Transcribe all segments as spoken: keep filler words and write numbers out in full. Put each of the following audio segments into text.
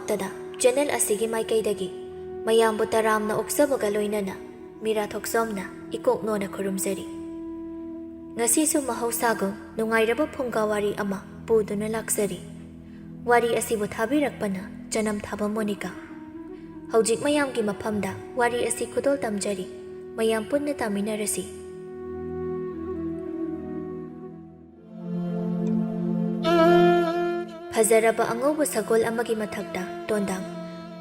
ꯇꯗ ꯆꯦꯅꯦꯜ ꯑꯁꯤꯒꯤ ꯃꯥꯏꯀꯩꯗꯒꯤ ꯃꯌꯥꯝꯕꯨ ꯇꯔꯥꯝꯅ ꯑꯣꯛꯆꯕꯒ ꯂꯣꯏꯅꯅ ꯃꯤꯔꯥ ꯊꯣꯛꯆꯣꯝꯅ ꯏꯀꯣꯛ ꯅꯣꯟꯅ ꯈꯨꯔꯨꯝꯖꯔꯤ꯫ ꯉꯁꯤꯁꯨ ꯃꯍꯧꯁꯥꯒꯨꯝ ꯅꯨꯡꯉꯥꯏꯔꯕ ꯐꯨꯡꯒꯥ ꯋꯥꯔꯤ ꯑꯃ ꯄꯨꯗꯨꯅ ꯂꯥꯛꯆꯔꯤ꯫ ꯋꯥꯔꯤ ꯑꯁꯤꯕꯨ ꯊꯥꯕꯤꯔꯛꯄꯅ ꯆꯅꯝ ꯊꯥꯕ ꯃꯣꯅꯤꯀꯥ꯫ ꯍꯧꯖꯤꯛ ꯃꯌꯥꯝꯒꯤ ꯃꯐꯝꯗ ꯋꯥꯔꯤ ꯑꯁꯤ ꯈꯨꯗꯣꯜ ꯇꯝꯖꯔꯤ꯫ ꯃꯌꯥꯝ ꯄꯨꯟꯅ ꯇꯥꯃꯤꯟꯅꯔꯁꯤ꯫ ꯐꯖꯔꯕ ꯑꯉꯧꯕ ꯁꯒꯣꯜ ꯑꯃꯒꯤ ꯃꯊꯛꯇ ꯇꯣꯟꯗꯥꯡ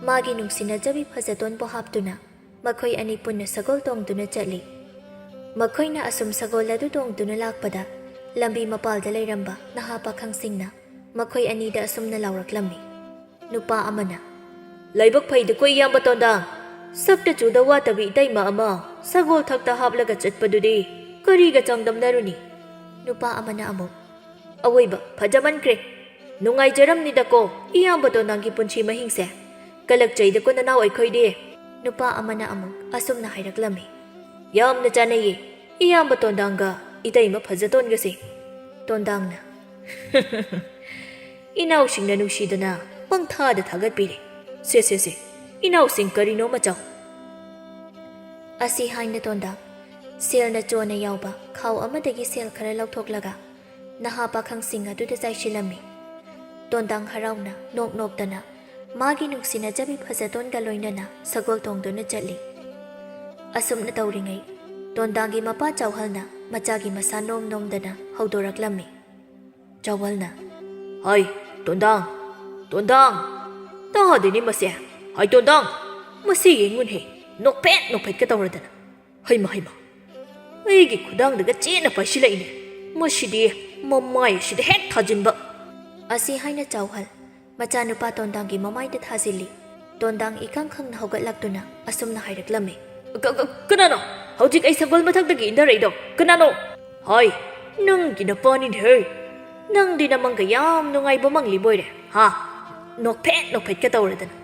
ꯃꯥꯒꯤ ꯅꯨꯡꯁꯤꯅꯖꯕꯤ ꯐꯖꯇꯣꯟꯕꯨ ꯍꯥꯞꯇꯨꯅ ꯃꯈꯣꯏ ꯑꯅꯤ ꯄꯨꯟꯅ ꯁꯒꯣꯜ ꯇꯣꯡꯗꯨꯅ ꯆꯠꯂꯤ꯫ ꯃꯈꯣꯏꯅ ꯑꯁꯨꯝ ꯁꯒꯣꯜ ꯑꯗꯨ ꯇꯣꯡꯗꯨꯅ ꯂꯥꯛꯄꯗ ꯂꯝꯕꯤ ꯃꯄꯥꯜꯗ ꯂꯩꯔꯝꯕ ꯅꯍꯥ ꯄꯥꯈꯪꯁꯤꯡꯅ ꯃꯈꯣꯏ ꯑꯅꯤꯗ ꯑꯁꯨꯝꯅ ꯂꯥꯎꯔꯛꯂꯝꯃꯤ꯫ ꯅꯨꯄꯥ ꯑꯃꯅ, "ꯂꯥꯏꯕꯛ ꯐꯩꯗꯀꯣ ꯏꯌꯥꯝꯕ ꯇꯣꯟꯗꯥꯡ, ꯁꯛꯇ ꯆꯨꯗ ꯋꯥꯠꯇꯕꯤ ꯏꯇꯩꯃ ꯑꯃ ꯁꯒꯣꯜ ꯊꯛꯇ ꯍꯥꯞꯂꯒ ꯆꯠꯄꯗꯨꯗꯤ ꯀꯔꯤꯒ ꯆꯥꯡꯗꯝꯅꯔꯨꯅꯤ?" ꯅꯨꯄꯥ ꯑꯃꯅ ꯑꯃꯨꯛ, "ꯑꯋꯣꯏꯕ ꯐꯖꯃꯟꯈ꯭ꯔꯦ꯫ ꯅꯨꯡꯉꯥꯏꯖꯔꯝꯅꯤꯗꯀꯣ ꯏꯌꯥꯝꯕ ꯇꯣꯟꯗꯥꯡꯒꯤ ꯄꯨꯟꯁꯤ ꯃꯍꯤꯡꯁꯦ꯫ ꯀꯂꯛꯆꯩꯗꯀꯣ ꯅꯅꯥꯎ ꯑꯩꯈꯣꯏꯗꯤ?" ꯅꯨꯄꯥ ꯑꯃꯅ ꯑꯃꯨꯛ ꯑꯁꯨꯝꯅ ꯍꯥꯏꯔꯛꯂꯝꯃꯤ, "ꯌꯥꯝꯅ ꯆꯥꯟꯅꯩꯌꯦ ꯏꯌꯥꯝꯕ ꯇꯣꯟꯗꯥꯡꯒ ꯏꯇꯩꯃ ꯐꯖꯇꯣꯟꯒꯁꯦ꯫" ꯇꯣꯟꯗꯥꯡꯅ, "ꯏꯅꯥꯎꯁꯤꯡꯅ ꯅꯨꯡꯁꯤꯗꯅ ꯄꯪꯊꯥꯗ ꯊꯥꯒꯠꯄꯤꯔꯦ꯫ ꯁꯦ, ꯁꯦ, ꯁꯦ, ꯏꯅꯥꯎꯁꯤꯡ ꯀꯔꯤꯅꯣꯃ ꯆꯥꯎ꯫" ꯑꯁꯤ ꯍꯥꯏꯅ ꯇꯣꯟꯗꯥꯡ ꯁꯦꯜꯅ ꯆꯣꯟꯅ ꯌꯥꯎꯕ ꯈꯥꯎ ꯑꯃꯗꯒꯤ ꯁꯦꯜ ꯈꯔ ꯂꯧꯊꯣꯛꯂꯒ ꯅꯍꯥ ꯄꯥꯈꯪꯁꯤꯡ ꯑꯗꯨꯗ ꯆꯥꯏꯁꯤꯜꯂꯝꯃꯤ꯫ ꯇꯣꯟꯗꯥꯡ ꯍꯔꯥꯎꯅ ꯅꯣꯛ ꯅꯣꯛꯇꯅ ꯃꯥꯒꯤ ꯅꯨꯡꯁꯤꯅꯖꯕꯤ ꯐꯖꯇꯣꯟꯒ ꯂꯣꯏꯅꯅ ꯁꯒꯣꯜ ꯇꯣꯡꯗꯨꯅ ꯆꯠꯂꯤ꯫ ꯑꯁꯨꯝꯅ ꯇꯧꯔꯤꯉꯩ, ꯇꯣꯟꯗꯥꯡꯒꯤ ꯃꯄꯥ ꯆꯥꯎꯍꯜꯅ ꯃꯆꯥꯒꯤ ꯃꯁꯥ ꯅꯣꯝ ꯅꯣꯝꯗꯅ ꯍꯧꯗꯣꯔꯛꯂꯝꯃꯤ꯫ ꯆꯥꯎꯍꯜꯅ, "ꯍꯥꯏ, ꯇꯣꯟꯗꯥꯡ, ꯇꯣꯟꯗꯥꯡ, ꯇꯥꯗꯦꯅꯦ ꯃꯁꯦ꯫ ꯍꯥꯏ, ꯇꯣꯟꯗꯥꯡ, ꯃꯁꯤ ꯌꯦꯡꯉꯨꯅꯦ, ꯅꯣꯛꯐꯦꯠ ꯅꯣꯛꯐꯦꯠꯀ ꯇꯧꯔꯗꯅ꯫ ꯍꯩꯃ, ꯍꯩꯃ, ꯑꯩꯒꯤ ꯈꯨꯗꯥꯡꯗꯒ ꯆꯦꯠꯅ ꯄꯥꯏꯁꯤꯜꯂꯛꯏꯅꯦ꯫ ꯃꯁꯤꯗꯤ ꯃꯃꯥꯏ ꯑꯁꯤꯗ ꯍꯦꯛ ꯊꯥꯖꯤꯟꯕ꯫" ꯑꯁꯤ ꯍꯥꯏꯅ ꯆꯥꯎꯍꯜ ꯃꯆꯥꯅꯨꯄꯥ ꯇꯣꯟꯗꯥꯡꯒꯤ ꯃꯃꯥꯏꯗ ꯊꯥꯖꯤꯜꯂꯤ꯫ ꯇꯣꯟꯗꯥꯡ ꯏꯈꯪ ꯈꯪꯅ ꯍꯧꯒꯠꯂꯛꯇꯨꯅ ꯑꯁꯨꯝꯅ ꯍꯥꯏꯔꯛꯂꯝꯃꯤ, "ꯀ-, ꯀ-, ꯀꯅꯥꯅꯣ? ꯍꯧꯖꯤꯛ ꯑꯩ ꯁꯒꯣꯜ ꯃꯊꯛꯇꯒꯤ ꯏꯟꯊꯔꯛꯏꯗꯣ ꯀꯅꯥꯅꯣ? ꯍꯥꯏ, ꯅꯪꯒꯤ ꯅꯄꯥꯅꯤꯅꯦ ꯍꯦ꯫ ꯅꯪꯗꯤ ꯅꯃꯪꯒ ꯌꯥꯝ ꯅꯨꯡꯉꯥꯏꯕ ꯃꯪꯂꯤꯕꯣꯏꯔꯦ, ꯍꯥ? ꯅꯣꯛꯐꯦꯠ ꯅꯣꯛꯐꯦꯠꯀ ꯇꯧꯔꯗꯅ꯫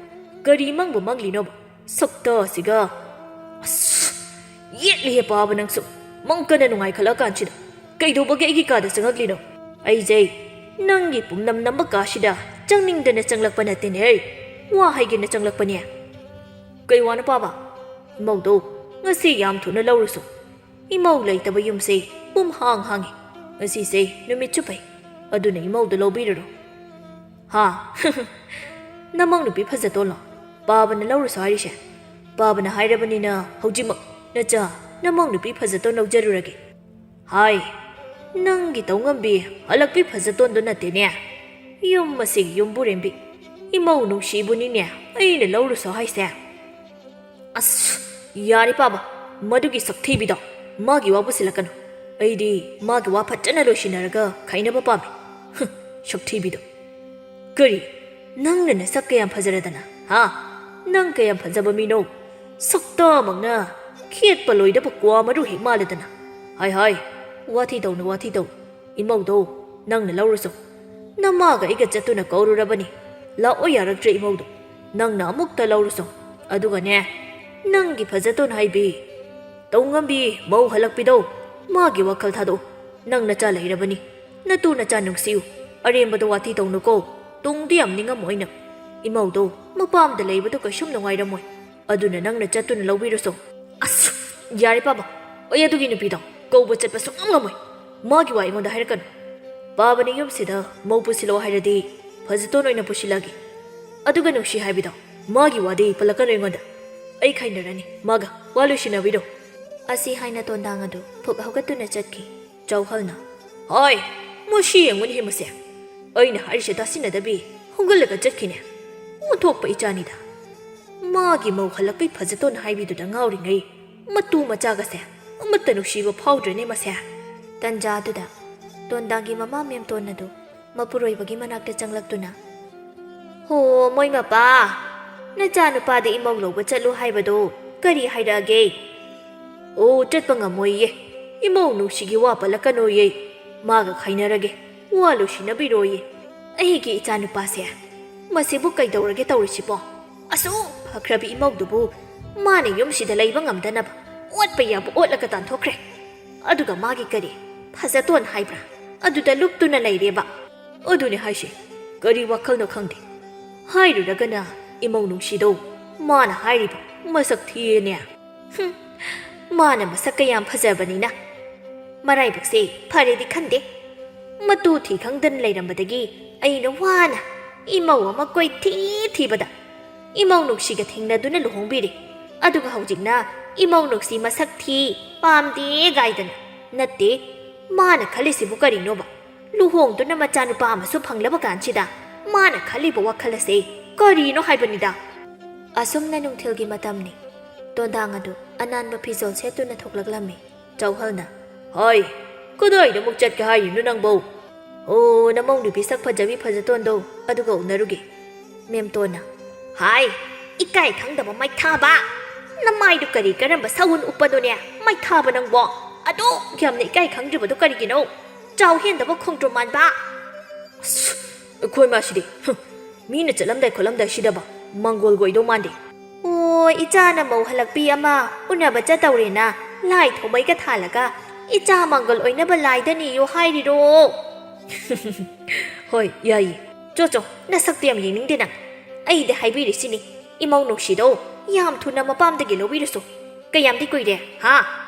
ꯀꯔꯤ ꯃꯪꯕ ꯃꯪꯂꯤꯅꯣꯕ? ꯁꯛꯇꯥꯁꯤꯒ꯫ ꯑꯁ, ꯌꯦꯠꯂꯤꯍꯦ ꯄꯥꯕ ꯅꯪꯁꯨ꯫ ꯃꯪ ꯀꯟꯅ ꯅꯨꯡꯉꯥꯏꯈꯠꯂꯛꯑꯀꯥꯟꯁꯤꯗ ꯀꯩꯗꯧꯕꯒꯤ ꯑꯩꯒꯤ ꯀꯥꯗ ꯆꯪꯉꯛꯂꯤꯅꯣ? ꯑꯩꯁꯦ ꯅꯪꯒꯤ ꯄꯨꯝꯅꯝ ꯅꯝꯕ ꯀꯥꯁꯤꯗ ꯆꯪꯅꯤꯡꯗꯅ ꯆꯪꯂꯛꯄ ꯅꯠꯇꯦꯅꯦ ꯍꯦ꯫ ꯋꯥ ꯍꯥꯏꯒꯦꯅ ꯆꯪꯂꯛꯄꯅꯦ꯫ "ꯀꯩ ꯋꯥꯅꯣ ꯄꯥꯕ?" "ꯏꯃꯧꯗꯣ, ꯉꯁꯤ ꯌꯥꯝ ꯊꯨꯅ ꯂꯧꯔꯨꯁꯣ꯫ ꯏꯃꯧ ꯂꯩꯇꯕ ꯌꯨꯝꯁꯦ ꯄꯨꯝ ꯍꯥꯡ ꯍꯥꯡꯉꯤ꯫ ꯉꯁꯤꯁꯦ ꯅꯨꯃꯤꯠꯁꯨ ꯐꯩ, ꯑꯗꯨꯅ ꯏꯃꯧꯗ ꯂꯧꯕꯤꯔꯨꯔꯣ"꯫ "ꯍꯥ? ꯅꯃꯧ ꯅꯨꯄꯤ ꯐꯖꯇꯣꯟꯂꯣ ꯄꯥꯕꯅ ꯂꯧꯔꯨꯁꯣ ꯍꯥꯏꯔꯤꯁꯦ? ꯄꯥꯕꯅ ꯍꯥꯏꯔꯕꯅꯤꯅ ꯍꯧꯖꯤꯛꯃꯛ ꯅꯆꯥ ꯅꯃꯧ ꯅꯨꯄꯤ ꯐꯖꯇꯣꯟ ꯂꯧꯖꯔꯨꯔꯒꯦ"꯫ "ꯍꯥꯏ, ꯅꯪꯒꯤ ꯇꯧꯉꯝꯕꯤ ꯍꯜꯂꯛꯄꯤ ꯐꯖꯇꯣꯟꯗꯣ ꯅꯠꯇꯦꯅꯦ꯫ ꯌꯨꯝ ꯑꯁꯤꯒꯤ ꯌꯨꯝꯕꯨꯔꯦꯝꯕꯤ, ꯏꯃꯧ ꯅꯨꯡꯁꯤꯕꯨꯅꯤꯅꯦ ꯑꯩꯅ ꯂꯧꯔꯨꯁꯣ ꯍꯥꯏꯁꯦ"꯫ "ꯑꯁ, ꯌꯥꯔꯦ ꯄꯥꯕ, ꯃꯗꯨꯒꯤ ꯁꯛꯊꯤꯕꯤꯗꯣ ꯃꯥꯒꯤ ꯋꯥ ꯄꯨꯁꯤꯜꯂꯛꯀꯅꯨ꯫ ꯑꯩꯗꯤ ꯃꯥꯒꯤ ꯋꯥ ꯐꯖꯅ ꯂꯣꯏꯁꯤꯟꯅꯔꯒ ꯈꯥꯏꯅꯕ ꯄꯥꯝꯃꯤ꯫ ꯍꯨꯝ, ꯁꯛꯊꯤꯕꯤꯗꯣ꯫ ꯀꯔꯤ? ꯅꯪꯅ ꯅꯁꯛ ꯀꯌꯥꯝ ꯐꯖꯔꯗꯅ, ꯍꯥ? ꯅꯪ ꯀꯌꯥꯝ ꯐꯖꯕ ꯃꯤꯅꯣ? ꯁꯛꯇꯃꯛꯅ ꯈꯦꯠꯄ ꯂꯣꯏꯗꯕ ꯀ꯭ꯋꯥ ꯃꯔꯨ ꯍꯦꯛ ꯃꯥꯜꯂꯗꯅ꯫ ꯍꯥꯏ ꯍꯥꯏ, ꯋꯥꯊꯤ ꯇꯧꯅꯨ, ꯋꯥꯊꯤ ꯇꯧꯅꯨ꯫ ꯏꯃꯧꯗꯣ, ꯅꯪꯅ ꯂꯧꯔꯨꯆꯣ꯫ ꯅꯃꯥꯒ ꯑꯩꯒ ꯆꯠꯇꯨꯅ ꯀꯧꯔꯨꯔꯕꯅꯤ꯫ ꯂꯥꯛꯑꯣ ꯌꯥꯔꯛꯇ꯭ꯔꯦ ꯏꯃꯧꯗꯣ꯫ ꯅꯪꯅ ꯑꯃꯨꯛꯇ ꯂꯧꯔꯨꯆꯣ꯫ ꯑꯗꯨꯒꯅꯦ, ꯅꯪꯒꯤ ꯐꯖꯇꯣꯟ ꯍꯥꯏꯕꯤ, ꯇꯧꯉꯝꯕꯤ ꯃꯧ ꯍꯜꯂꯛꯄꯤꯗꯣ, ꯃꯥꯒꯤ ꯋꯥꯈꯜ ꯊꯥꯗꯣꯛꯎ꯫ ꯅꯪ ꯅꯆꯥ ꯂꯩꯔꯕꯅꯤ꯫ ꯅꯇꯨ ꯅꯆꯥ ꯅꯨꯡꯁꯤꯌꯨ꯫ ꯑꯔꯦꯝꯕꯗ ꯋꯥꯊꯤ ꯇꯧꯅꯨꯀꯣ꯫ ꯇꯨꯡꯗꯤ ꯌꯥꯝ ꯅꯤꯡꯉꯝꯃꯣꯏ ꯅꯪ꯫ ꯏꯃꯧꯗꯣ, ꯃꯄꯥꯝꯗ ꯂꯩꯕꯗꯣ ꯀꯩꯁꯨꯝ ꯅꯨꯡꯉꯥꯏꯔꯝꯃꯣꯏ꯫ ꯑꯗꯨꯅ ꯅꯪꯅ ꯆꯠꯇꯨꯅ ꯂꯧꯕꯤꯔꯨꯆꯣ꯫ ꯑꯁ, ꯌꯥꯔꯦ ꯄꯥꯕ, ꯑꯩ ꯑꯗꯨꯒꯤ ꯅꯨꯄꯤꯗꯣ ꯀꯧꯕ ꯆꯠꯄ ꯁꯨꯡꯉꯝ ꯉꯝꯃꯣꯏ꯫ ꯃꯥꯒꯤ ꯋꯥ ꯑꯩꯉꯣꯟꯗ ꯍꯥꯏꯔꯛꯀꯅꯨ꯫ ꯄꯥꯕꯅ ꯌꯨꯝꯁꯤꯗ ꯃꯧ ꯄꯨꯁꯤꯜꯂꯛꯑꯣ ꯍꯥꯏꯔꯗꯤ ꯐꯖꯇꯣꯟ ꯑꯣꯏꯅ ꯄꯨꯁꯤꯜꯂꯛꯑꯒꯦ꯫ ꯑꯗꯨꯒ ꯅꯨꯡꯁꯤ ꯍꯥꯏꯕꯤꯗꯣ, ꯃꯥꯒꯤ ꯋꯥꯗꯤ ꯄꯜꯂꯛꯀꯅꯨ ꯑꯩꯉꯣꯟꯗ꯫ ꯑꯩ ꯈꯥꯏꯅꯔꯅꯤ ꯃꯥꯒ, ꯋꯥ ꯂꯣꯏꯁꯤꯟꯅꯕꯤꯔꯣ꯫ ꯑꯁꯤ ꯍꯥꯏꯅ ꯇꯣꯟꯗꯥꯡ ꯑꯗꯨ ꯐꯨꯛ ꯍꯧꯒꯠꯇꯨꯅ ꯆꯠꯈꯤ꯫ ꯆꯥꯎꯍꯜꯅ, "ꯍꯣꯏ, ꯃꯁꯤ ꯌꯦꯡꯉꯨꯅꯦꯍꯦ ꯃꯁꯦ꯫ ꯑꯩꯅ ꯍꯥꯏꯔꯤꯁꯦ ꯇꯥꯁꯤꯟꯅꯗꯕꯤ ꯍꯧꯒꯠꯂꯒ ꯆꯠꯈꯤꯅꯦ꯫ ꯑꯣꯟꯊꯣꯛꯄ ꯏꯆꯥꯅꯤꯗ꯫ ꯃꯥꯒꯤ ꯃꯧ ꯍꯜꯂꯛꯄꯩ ꯐꯖꯇꯣꯟ ꯍꯥꯏꯕꯤꯗꯨꯗ ꯉꯥꯎꯔꯤꯉꯩ ꯃꯇꯨ ꯃꯆꯥꯒꯁꯦ ꯑꯃꯠꯇ ꯅꯨꯡꯁꯤꯕ ꯐꯥꯎꯗ꯭ꯔꯦꯅꯦ ꯃꯁꯦ"꯫ ꯇꯟꯖꯥꯗꯨꯗ ꯇꯣꯟꯗꯥꯡꯒꯤ ꯃꯃꯥ ꯃꯦꯝꯇꯣꯟ ꯑꯗꯨ ꯃꯄꯨꯔꯣꯏꯕꯒꯤ ꯃꯅꯥꯛꯇ ꯆꯪꯂꯛꯇꯨꯅ, "ꯍꯣ, ꯃꯣꯏ ꯃꯄꯥ, ꯅꯆꯥꯅꯨꯄꯥꯗ ꯏꯃꯧ ꯂꯧꯕ ꯆꯠꯂꯨ ꯍꯥꯏꯕꯗꯣ ꯀꯔꯤ ꯍꯥꯏꯔꯛꯑꯒꯦ?" "ꯑꯣ, ꯆꯠꯄ ꯉꯝꯃꯣꯏꯌꯦ꯫ ꯏꯃꯧ ꯅꯨꯡꯁꯤꯒꯤ ꯋꯥ ꯄꯜꯂꯛꯀꯅꯣꯌꯦ꯫ ꯃꯥꯒ ꯈꯥꯏꯅꯔꯒꯦ꯫ ꯋꯥ ꯂꯣꯏꯁꯤꯟꯅꯕꯤꯔꯣꯌꯦ꯫ ꯑꯩꯒꯤ ꯏꯆꯥꯅꯨꯄꯥꯁꯦ, ꯃꯁꯤꯕꯨ ꯀꯩꯗꯧꯔꯒꯦ ꯇꯧꯔꯤꯁꯤꯕꯣ? ꯑꯁꯨꯛ ꯐꯈ꯭ꯔꯕꯤ ꯏꯃꯧꯗꯨꯕꯨ ꯃꯥꯅ ꯌꯨꯝꯁꯤꯗ ꯂꯩꯕ ꯉꯝꯗꯅꯕ ꯑꯣꯠꯄ ꯌꯥꯕ ꯑꯣꯠꯂꯒ ꯇꯥꯟꯊꯣꯛꯈ꯭ꯔꯦ꯫ ꯑꯗꯨꯒ ꯃꯥꯒꯤ ꯀꯔꯤ ꯐꯖꯇꯣꯟ ꯍꯥꯏꯕ꯭ꯔꯥ, ꯑꯗꯨꯗ ꯂꯨꯞꯇꯨꯅ ꯂꯩꯔꯦꯕ꯫ ꯑꯗꯨꯅꯦ ꯍꯥꯏꯁꯦ, ꯀꯔꯤ ꯋꯥꯈꯜꯅꯣ ꯈꯪꯗꯦ꯫ ꯍꯥꯏꯔꯨꯔꯒꯅ ꯏꯃꯧ ꯅꯨꯡꯁꯤꯗꯧ ꯃꯥꯅ ꯍꯥꯏꯔꯤꯕ ꯃꯁꯛ ꯊꯤꯌꯦꯅꯦ꯫ ꯍꯨꯝ, ꯃꯥꯅ ꯃꯁꯛ ꯀꯌꯥꯝ ꯐꯖꯕꯅꯤꯅ ꯃꯔꯥꯏꯕꯛꯁꯦ ꯐꯔꯦꯗꯤ ꯈꯟꯗꯦ꯫ ꯃꯇꯨ ꯊꯤ ꯈꯪꯗꯅ ꯂꯩꯔꯝꯕꯗꯒꯤ ꯑꯩꯅ ꯋꯥꯅ ꯏꯃꯧ ꯑꯃ ꯀꯣꯏꯊꯤ ꯊꯤꯕꯗ ꯏꯃꯧ ꯅꯨꯡꯁꯤꯒ ꯊꯦꯡꯅꯗꯨꯅ ꯂꯨꯍꯣꯡꯕꯤꯔꯦ꯫ ꯑꯗꯨꯒ ꯍꯧꯖꯤꯛꯅ ꯏꯃꯧ ꯅꯨꯡꯁꯤ ꯃꯁꯛ ꯊꯤ, ꯄꯥꯝꯗꯦ ꯒꯥꯏꯗꯅ꯫ ꯅꯠꯇꯦ, ꯃꯥꯅ ꯈꯜꯂꯤꯁꯤꯕꯨ ꯀꯔꯤꯅꯣꯕ? ꯂꯨꯍꯣꯡꯗꯨꯅ ꯃꯆꯥꯅꯨꯄꯥ ꯑꯃꯁꯨ ꯐꯪꯂꯕ ꯀꯥꯟꯁꯤꯗ ꯃꯥꯅ ꯈꯜꯂꯤꯕ ꯋꯥꯈꯜ ꯑꯁꯦ ꯀꯔꯤꯅꯣ ꯍꯥꯏꯕꯅꯤꯗ? ꯑꯁꯨꯝꯅ ꯅꯨꯡꯊꯤꯜꯒꯤ ꯃꯇꯝꯅꯤ꯫ ꯇꯣꯟꯗꯥꯡ ꯑꯗꯨ ꯑꯅꯥꯟꯕ ꯐꯤꯖꯣꯜ ꯁꯦꯠꯇꯨꯅ ꯊꯣꯛꯂꯛꯂꯝꯃꯤ꯫ ꯆꯧꯍꯜꯅ, "ꯍꯥꯏ, ꯀꯗꯥꯏꯗ ꯑꯃꯨꯛ ꯆꯠꯀꯦ ꯍꯥꯏꯔꯤꯅꯣ ꯅꯪꯕꯣ?" "ꯑꯣ, ꯅꯃꯧ ꯅꯨꯄꯤ ꯁꯛ ꯐꯖꯕꯤ ꯐꯖꯇꯣꯟꯗꯣ ꯑꯗꯨꯒ ꯎꯅꯔꯨꯒꯦ꯫" ꯃꯦꯝꯇꯣꯟꯅ, "ꯍꯥꯏ, ꯏꯀꯥꯏ ꯈꯪꯗꯕ ꯃꯩꯊꯥꯕ! ꯅꯃꯥꯏꯗꯨ ꯀꯔꯤ ꯀꯔꯝꯕ ꯁꯎꯟ ꯎꯞꯄꯅꯣꯅꯦ, ꯃꯩꯊꯥꯕ ꯅꯪꯕꯣ? ꯑꯗꯨꯛ ꯌꯥꯝꯅ ꯏꯀꯥꯏ ꯈꯪꯗ꯭ꯔꯤꯕꯗꯨ ꯀꯔꯤꯒꯤꯅꯣ? ꯆꯥꯎ ꯍꯦꯟꯗꯕ ꯈꯣꯡꯗ꯭ꯔꯨꯝ ꯃꯥꯟꯕ!" ꯑꯁ, ꯑꯩꯈꯣꯏ ꯃꯥꯁꯤꯗꯤ, ꯍꯨꯝ, ꯃꯤꯅ ꯆꯠꯂꯝꯗꯥꯏ ꯈꯣꯠꯂꯝꯗꯥꯏꯁꯤꯗꯕ ꯃꯪꯒꯣꯜꯒ ꯑꯣꯏꯗꯧ ꯃꯥꯟꯗꯦ꯫ ꯑꯣ, ꯏꯆꯥꯅ ꯃꯧ ꯍꯜꯂꯛꯄꯤ ꯑꯃ ꯎꯅꯕ ꯆꯠꯇꯧꯔꯦꯅ ꯂꯥꯏ ꯊꯥꯎꯃꯩꯒ ꯊꯥꯜꯂꯒ ꯏꯆꯥ ꯃꯪꯒꯜ ꯑꯣꯏꯅꯕ ꯂꯥꯏꯗ ꯅꯤꯌꯣ ꯍꯥꯏꯔꯤꯔꯣ? ꯍꯣꯏ, ꯌꯥꯏꯌꯦ꯫ ꯆꯣ ꯆꯣ, ꯅꯁꯛꯇꯣ ꯌꯥꯝ ꯌꯦꯡꯅꯤꯡꯗꯦ ꯅꯪ꯫ ꯑꯩꯗꯤ ꯍꯥꯏꯕꯤꯔꯤꯁꯤꯅꯤ, ꯏꯃꯧ ꯅꯨꯡꯁꯤꯗꯣ ꯌꯥꯝ ꯊꯨꯅ ꯃꯄꯥꯝꯗꯒꯤ ꯂꯧꯕꯤꯔꯨꯁꯣ꯫ ꯀꯌꯥꯝꯗꯤ ꯀꯨꯏꯔꯦ, ꯍꯥ?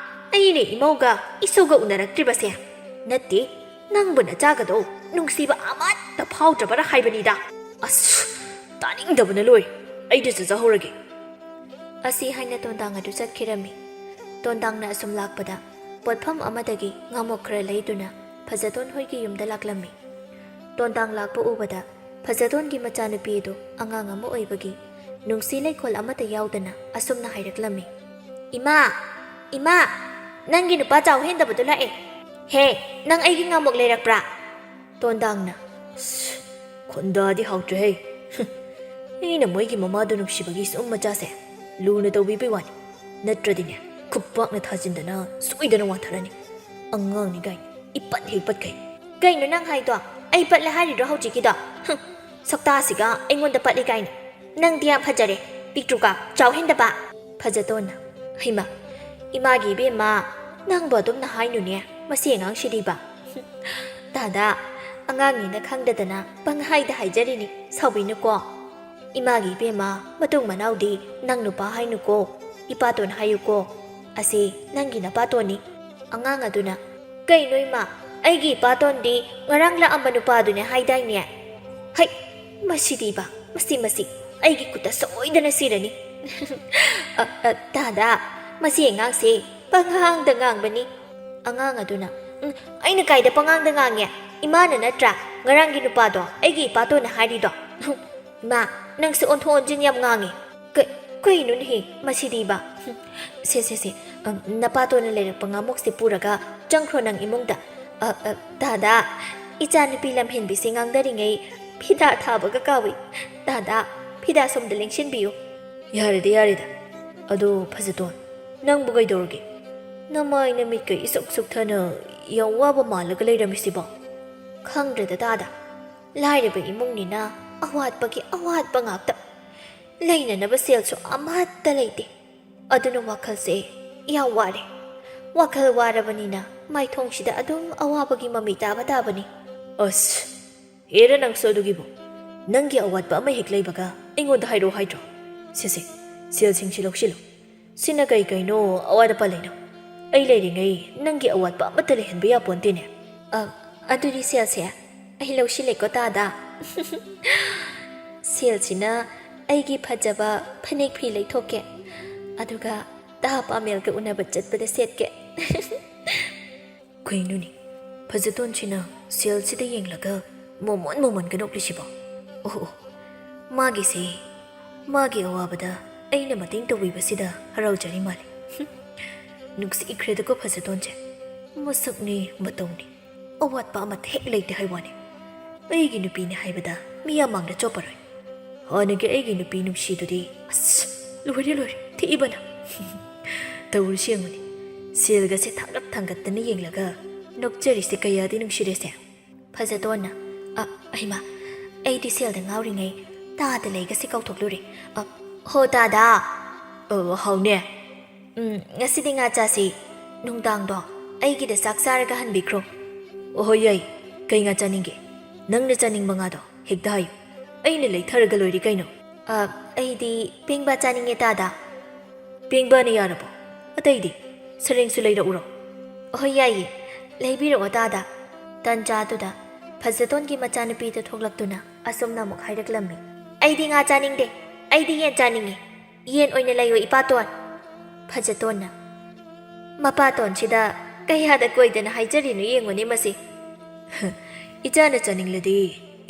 ꯑꯩꯅꯦ ꯏꯃꯧꯒ ꯏꯁꯧꯒ ꯎꯅꯔꯛꯇ꯭ꯔꯤꯕꯁꯦ꯫ ꯅꯠꯇꯦ, ꯅꯪꯕꯨ ꯅꯆꯥꯒꯗꯣ ꯅꯨꯡꯁꯤꯕ ꯑꯃꯠꯇ ꯐꯥꯎꯗ꯭ꯔꯕꯔꯥ ꯍꯥꯏꯕꯅꯤꯗ꯫ ꯑꯁ, ꯇꯥꯅꯤꯡꯗꯕꯅ ꯂꯣꯏꯔꯦ꯫ ꯑꯩꯗꯤ ꯆꯠꯆꯍꯧꯔꯒꯦ꯫ ꯑꯁꯤ ꯍꯥꯏꯅ ꯇꯣꯟꯗꯥꯡ ꯑꯗꯨ ꯆꯠꯈꯤꯔꯝꯃꯤ꯫ ꯇꯣꯟꯗꯥꯡꯅ ꯑꯁꯨꯝ ꯂꯥꯛꯄꯗ ꯄꯣꯠꯐꯝ ꯑꯃꯗꯒꯤ ꯉꯥꯃꯣꯛ ꯈꯔ ꯂꯩꯗꯨꯅ ꯐꯖꯇꯣꯟ ꯍꯣꯏꯒꯤ ꯌꯨꯝꯗ ꯂꯥꯛꯂꯝꯃꯤ꯫ ꯇꯣꯟꯗꯥꯡ ꯂꯥꯛꯄ ꯎꯕꯗ ꯐꯖꯇꯣꯟꯒꯤ ꯃꯆꯥꯅꯨꯄꯤ ꯑꯗꯨ ꯑꯉꯥꯡ ꯑꯃ ꯑꯣꯏꯕꯒꯤ ꯅꯨꯡꯁꯤ ꯂꯩꯈꯣꯜ ꯑꯃꯠꯇ ꯌꯥꯎꯗꯅ ꯑꯁꯨꯝꯅ ꯍꯥꯏꯔꯛꯂꯝꯃꯤ, "ꯏꯃꯥ! ꯏꯃꯥ! ꯅꯪꯒꯤ ꯅꯨꯄꯥ ꯆꯥꯎ ꯍꯦꯟꯗꯕꯗꯨ ꯂꯥꯛꯑꯦ꯫ ꯍꯦ, ꯅꯪ ꯑꯩꯒꯤ ꯉꯥꯃꯣꯛ ꯂꯩꯔꯛꯄ꯭ꯔꯥ?" ꯇꯣꯟꯗꯥꯡꯅ, "ꯁ, ꯈꯣꯟꯗꯥꯗꯤ ꯍꯥꯎꯇ꯭ꯔꯦꯍꯦ꯫ ꯍꯨꯝ, ꯑꯩꯅ ꯃꯣꯏꯒꯤ ꯃꯃꯥꯗꯣ ꯅꯨꯡꯁꯤꯕꯒꯤ ꯁꯨꯝ ꯃꯆꯥꯁꯦ ꯂꯨꯅ ꯇꯧꯕꯤꯕꯩ ꯋꯥꯅꯤ꯫ ꯅꯠꯇ꯭ꯔꯗꯤꯅꯦ, ꯈꯨꯄꯥꯛꯅ ꯊꯥꯖꯤꯟꯗꯅ ꯁꯣꯏꯗꯅ ꯋꯥꯟꯊꯔꯅꯤ꯫ ꯑꯉꯥꯡꯅꯤ ꯀꯥꯏꯅ ꯏꯄꯠ ꯍꯦꯛ ꯄꯠꯈꯩ꯫" "ꯀꯩꯅꯣ ꯅꯪ ꯍꯥꯏꯗꯣ? ꯑꯩ ꯄꯠꯂꯦ ꯍꯥꯏꯔꯤꯔꯣ ꯍꯧꯖꯤꯛꯀꯤꯗꯣ? ꯍꯨꯝ, ꯁꯛꯇꯥꯁꯤꯒ ꯑꯩꯉꯣꯟꯗ ꯄꯠꯂꯤ ꯀꯥꯏꯅ꯫ ꯅꯪꯗꯤ ꯌꯥꯝ ꯐꯖꯔꯦ, ꯄꯤꯛꯇ꯭ꯔꯨꯀ, ꯆꯥꯎ ꯍꯦꯟꯗꯕ꯫" ꯐꯖꯇꯣꯟꯅ, "ꯍꯩꯃꯥ, ꯏꯃꯥꯒꯤ ꯏꯕꯦꯝꯃ, ꯅꯪꯕꯨ ꯑꯗꯨꯝꯅ ꯍꯥꯏꯅꯨꯅꯦ, ꯃꯁꯤ ꯑꯉꯥꯡꯁꯤꯗꯤꯕ꯫" "ꯇꯥꯗ, ꯑꯉꯥꯡꯅꯤꯅ ꯈꯪꯗꯗꯅ ꯄꯪꯍꯥꯏꯗ ꯍꯥꯏꯖꯔꯤꯅꯤ, ꯁꯥꯎꯕꯤꯅꯨꯀꯣ꯫" "ꯏꯃꯥꯒꯤ ꯏꯕꯦꯝꯃ, ꯃꯇꯨꯡ ꯃꯅꯥꯎꯗꯤ ꯅꯪ ꯅꯨꯄꯥ ꯍꯥꯏꯅꯨꯀꯣ, ꯏꯄꯥꯇꯣꯟ ꯍꯥꯏꯌꯨꯀꯣ꯫ ꯑꯁꯤ ꯅꯪꯒꯤ ꯅꯄꯥꯇꯣꯟꯅꯤ꯫" ꯑꯉꯥꯡ ꯑꯗꯨꯅ, "ꯀꯩꯅꯣ ꯏꯃꯥ, ꯑꯩꯒꯤ ꯏꯄꯥꯇꯣꯟꯗꯤ ꯉꯔꯥꯡ ꯂꯥꯛꯑꯝꯕ ꯅꯨꯄꯥꯗꯨꯅꯦ ꯍꯥꯏꯗꯥꯏꯅꯦ?" "ꯍꯩ, ꯃꯁꯤꯗꯤꯕ, ꯃꯁꯤ, ꯃꯁꯤ ꯑꯩꯒꯤ ꯈꯨꯠꯇ ꯁꯣꯏꯗꯅ ꯁꯤꯔꯅꯤ꯫" "ꯑ, ꯑ, ꯇꯥꯗ, ꯃꯁꯤ ꯑꯉꯥꯡꯁꯦ ꯄꯉꯥꯡꯗ ꯉꯥꯡꯕꯅꯤ꯫" ꯑꯉꯥꯡ ꯑꯗꯨꯅ, "ꯎꯝ, ꯑꯩꯅ ꯀꯥꯏꯗ ꯄꯉꯥꯡꯗ ꯉꯥꯡꯉꯦ? ꯏꯃꯥꯅ ꯅꯠꯇ꯭ꯔꯥ ꯉꯔꯥꯡꯒꯤ ꯅꯨꯄꯥꯗꯣ ꯑꯩꯒꯤ ꯏꯄꯥꯇꯣꯟꯅ ꯍꯥꯏꯔꯤꯗꯣ?" "ꯏꯃꯥ, ꯅꯪꯁꯨ ꯑꯣꯟꯊꯣꯛ ꯑꯣꯟꯁꯤꯟ ꯌꯥꯝ ꯉꯥꯡꯉꯤ꯫ ꯀ-, ꯀꯩꯅꯣꯅꯦꯍꯦ ꯃꯁꯤꯗꯤꯕ?" "ꯁꯦ, ꯁꯦ, ꯁꯦ, ꯑ, ꯅꯄꯥꯇꯣꯟꯅ ꯂꯩꯔꯛꯄ ꯉꯥꯃꯣꯛꯁꯦ ꯄꯨꯔꯒ ꯆꯪꯈ꯭ꯔꯣ ꯅꯪ ꯏꯃꯨꯡꯗ꯫ ꯑ, ꯑ, ꯇꯥꯗ, ꯏꯆꯥꯅꯨꯄꯤ ꯂꯝꯍꯦꯟꯕꯤꯁꯦ ꯉꯥꯡꯗꯔꯤꯉꯩ ꯐꯤꯗꯥ ꯊꯥꯕꯒ ꯀꯥꯎꯏ꯫ ꯇꯥꯗ, ꯐꯤꯗꯥ ꯁꯣꯝꯗ ꯂꯦꯡꯁꯤꯟꯕꯤꯌꯨ꯫" "ꯌꯥꯔꯦꯗ, ꯌꯥꯔꯦꯗ꯫ ꯑꯗꯣ ꯐꯖꯇꯣꯟ, ꯅꯪꯕꯨ ꯀꯩꯗꯧꯔꯒꯦ? ꯅꯃꯥꯏ ꯅꯃꯤꯠꯀ ꯏꯁꯨꯛ ꯁꯨꯛꯊꯅ ꯌꯥꯝ ꯋꯥꯕ ꯃꯥꯜꯂꯒ ꯂꯩꯔꯝꯃꯤꯁꯤꯕꯣ?" "ꯈꯪꯗ꯭ꯔꯦꯗ ꯇꯥꯗ, ꯂꯥꯏꯔꯕ ꯏꯃꯨꯡꯅꯤꯅ ꯑꯋꯥꯠꯄꯒꯤ ꯑꯋꯥꯠꯄ ꯉꯥꯛꯇ꯫ ꯂꯩꯅꯅꯕ ꯁꯦꯜꯁꯨ ꯑꯃꯠꯇ ꯂꯩꯇꯦ꯫ ꯑꯗꯨꯅ ꯋꯥꯈꯜꯁꯦ ꯌꯥꯝ ꯋꯥꯔꯦ꯫ ꯋꯥꯈꯜ ꯋꯥꯔꯕꯅꯤꯅ ꯃꯥꯏꯊꯣꯡꯁꯤꯗ ꯑꯗꯨꯝ ꯑꯋꯥꯕꯒꯤ ꯃꯃꯤ ꯇꯥꯕ ꯇꯥꯕꯅꯤ꯫" "ꯑꯁ, ꯍꯦꯔꯥ ꯅꯪꯁꯨ ꯑꯗꯨꯒꯤꯕꯨ꯫ ꯅꯪꯒꯤ ꯑꯋꯥꯠꯄ ꯑꯃ ꯍꯦꯛ ꯂꯩꯕꯒ ꯑꯩꯉꯣꯟꯗ ꯍꯥꯏꯔꯛꯑꯣ ꯍꯥꯏꯗ꯭ꯔꯣ? ꯁꯦ, ꯁꯦ, ꯁꯦꯜꯁꯤꯡꯁꯤ ꯂꯧꯁꯤꯜꯂꯨ꯫ ꯁꯤꯅ ꯀꯩ ꯀꯩꯅꯣ ꯑꯋꯥꯠ ꯑꯄꯥ ꯂꯩꯅꯧ꯫ ꯑꯩ ꯂꯩꯔꯤꯉꯩ ꯅꯪꯒꯤ ꯑꯋꯥꯠꯄ ꯑꯃꯠꯇ ꯂꯩꯍꯟꯕ ꯌꯥꯄꯣꯟꯇꯦꯅꯦ꯫" "ꯑ, ꯑꯗꯨꯗꯤ ꯁꯦꯜꯁꯦ ꯑꯩ ꯂꯧꯁꯤꯜꯂꯦꯀꯣ ꯇꯥꯗ꯫" "ꯁꯦꯜꯁꯤꯅ ꯑꯩꯒꯤ ꯐꯖꯕ ꯐꯅꯦꯛ ꯐꯤ ꯂꯩꯊꯣꯛꯀꯦ, ꯑꯗꯨꯒ ꯇꯥ ꯄꯥꯃꯦꯜꯒ ꯎꯅꯕ ꯆꯠꯄꯗ ꯁꯦꯠꯀꯦ꯫" ꯀꯩꯅꯣꯅꯦ, ꯐꯖꯇꯣꯟꯁꯤꯅ ꯁꯦꯜꯁꯤꯗ ꯌꯦꯡꯂꯒ ꯃꯣꯃꯣꯟ ꯃꯣꯃꯣꯟꯒ ꯅꯣꯛꯂꯤꯁꯤꯕꯣ? ꯑꯣ, ꯑꯣ, ꯃꯥꯒꯤꯁꯦ, ꯃꯥꯒꯤ ꯑꯋꯥꯕꯗ ꯑꯩꯅ ꯃꯇꯦꯡ ꯇꯧꯕꯤꯕꯁꯤꯗ ꯍꯔꯥꯎꯖꯔꯤ ꯃꯥꯜꯂꯦ꯫ ꯍꯨꯝ, ꯅꯨꯡꯁꯤꯈ꯭ꯔꯦꯗꯀꯣ ꯐꯖꯇꯣꯟꯁꯦ꯫ ꯃꯁꯛꯅꯤ ꯃꯇꯧꯅꯤ, ꯑꯋꯥꯠꯄ ꯑꯃꯠꯇ ꯍꯦꯛ ꯂꯩꯇꯦ ꯍꯥꯏ ꯋꯥꯅꯤ꯫ ꯑꯩꯒꯤ ꯅꯨꯄꯤꯅꯤ ꯍꯥꯏꯕꯗ ꯃꯤꯌꯥꯝ ꯃꯥꯡꯗ ꯆꯣꯞꯄꯔꯣꯏ꯫ ꯍꯥꯟꯅꯒꯤ ꯑꯩꯒꯤ ꯅꯨꯄꯤ ꯅꯨꯡꯁꯤꯗꯨꯗꯤ, ꯑꯁ, ꯂꯣꯏꯔꯦ, ꯂꯣꯏꯔꯦ, ꯊꯤꯕꯅ꯫ ꯇꯧꯔꯤꯁꯤ ꯌꯦꯡꯉꯨꯅꯦ, ꯁꯦꯜꯒꯁꯦ ꯊꯥꯡꯒꯠ ꯊꯥꯡꯒꯠꯇꯅ ꯌꯦꯡꯂꯒ ꯅꯣꯛꯆꯔꯤꯁꯦ ꯀꯌꯥꯗꯤ ꯅꯨꯡꯁꯤꯔꯦꯁꯦ꯫" ꯐꯖꯇꯣꯟꯅ, "ꯑ, ꯍꯩꯃꯥ, ꯑꯩꯗꯤ ꯁꯦꯜꯗ ꯉꯥꯎꯔꯤꯉꯩ ꯇꯥꯗ ꯂꯩꯒꯁꯦ ꯀꯥꯎꯊꯣꯛꯂꯨꯔꯦ꯫ ꯑ, ꯍꯣ ꯇꯥꯗ꯫ ꯑ, ꯍꯥꯎꯅꯦ꯫ ꯎꯝ, ꯉꯁꯤꯗꯤ ꯉꯥ ꯆꯥꯁꯤ꯫ ꯅꯨꯡꯗꯥꯡꯗꯣ ꯑꯩꯒꯤꯗ ꯆꯥꯛ ꯆꯥꯔꯒ ꯍꯟꯕꯤꯈ꯭ꯔꯣ꯫" "ꯑꯣꯍꯣ, ꯌꯥꯏ꯫ ꯀꯩ ꯉꯥ ꯆꯥꯅꯤꯡꯒꯦ? ꯅꯪꯅ ꯆꯥꯅꯤꯡꯕ ꯉꯥꯗꯣ ꯍꯦꯛꯇ ꯍꯥꯏꯌꯨ꯫ ꯑꯩꯅ ꯂꯩꯊꯔꯒ ꯂꯣꯏꯔꯦ ꯀꯩꯅꯣ꯫" ꯑ, ꯑꯩꯗꯤ ꯄꯦꯡꯕꯥ ꯆꯥꯅꯤꯡꯉꯦ ꯇꯥꯗ꯫ ꯄꯦꯡꯕꯥꯅ ꯌꯥꯔꯕꯣ? ꯑꯇꯩꯗꯤ? ꯁꯔꯦꯡꯁꯨ ꯂꯩꯔꯛꯎꯔꯣ? ꯑꯍꯣꯏ, ꯌꯥꯏꯌꯦ꯫ ꯂꯩꯕꯤꯔꯛꯑꯣ ꯇꯥꯗ꯫ ꯇꯟꯖꯥꯗꯨꯗ ꯐꯖꯇꯣꯟꯒꯤ ꯃꯆꯥꯅꯨꯄꯤꯗꯨ ꯊꯣꯛꯂꯛꯇꯨꯅ ꯑꯁꯨꯝꯅ ꯑꯃꯨꯛ ꯍꯥꯏꯔꯛꯂꯝꯃꯤ꯫ ꯑꯩꯗꯤ ꯉꯥ ꯆꯥꯅꯤꯡꯗꯦ꯫ ꯑꯩꯗꯤ ꯌꯦꯟ ꯆꯥꯅꯤꯡꯉꯤ꯫ ꯌꯦꯟ ꯑꯣꯏꯅ ꯂꯩꯌꯣ, ꯏꯄꯥꯇꯣꯟ꯫ ꯐꯖꯇꯣꯟꯅ ꯃꯄꯥꯇꯣꯟꯁꯤꯗ ꯀꯌꯥꯗ ꯀꯣꯏꯗꯅ ꯍꯥꯏꯖꯔꯤꯅꯣ ꯌꯦꯡꯉꯨꯅꯦ ꯃꯁꯤ꯫ ꯏꯆꯥꯅ ꯆꯥꯅꯤꯡꯂꯗꯤ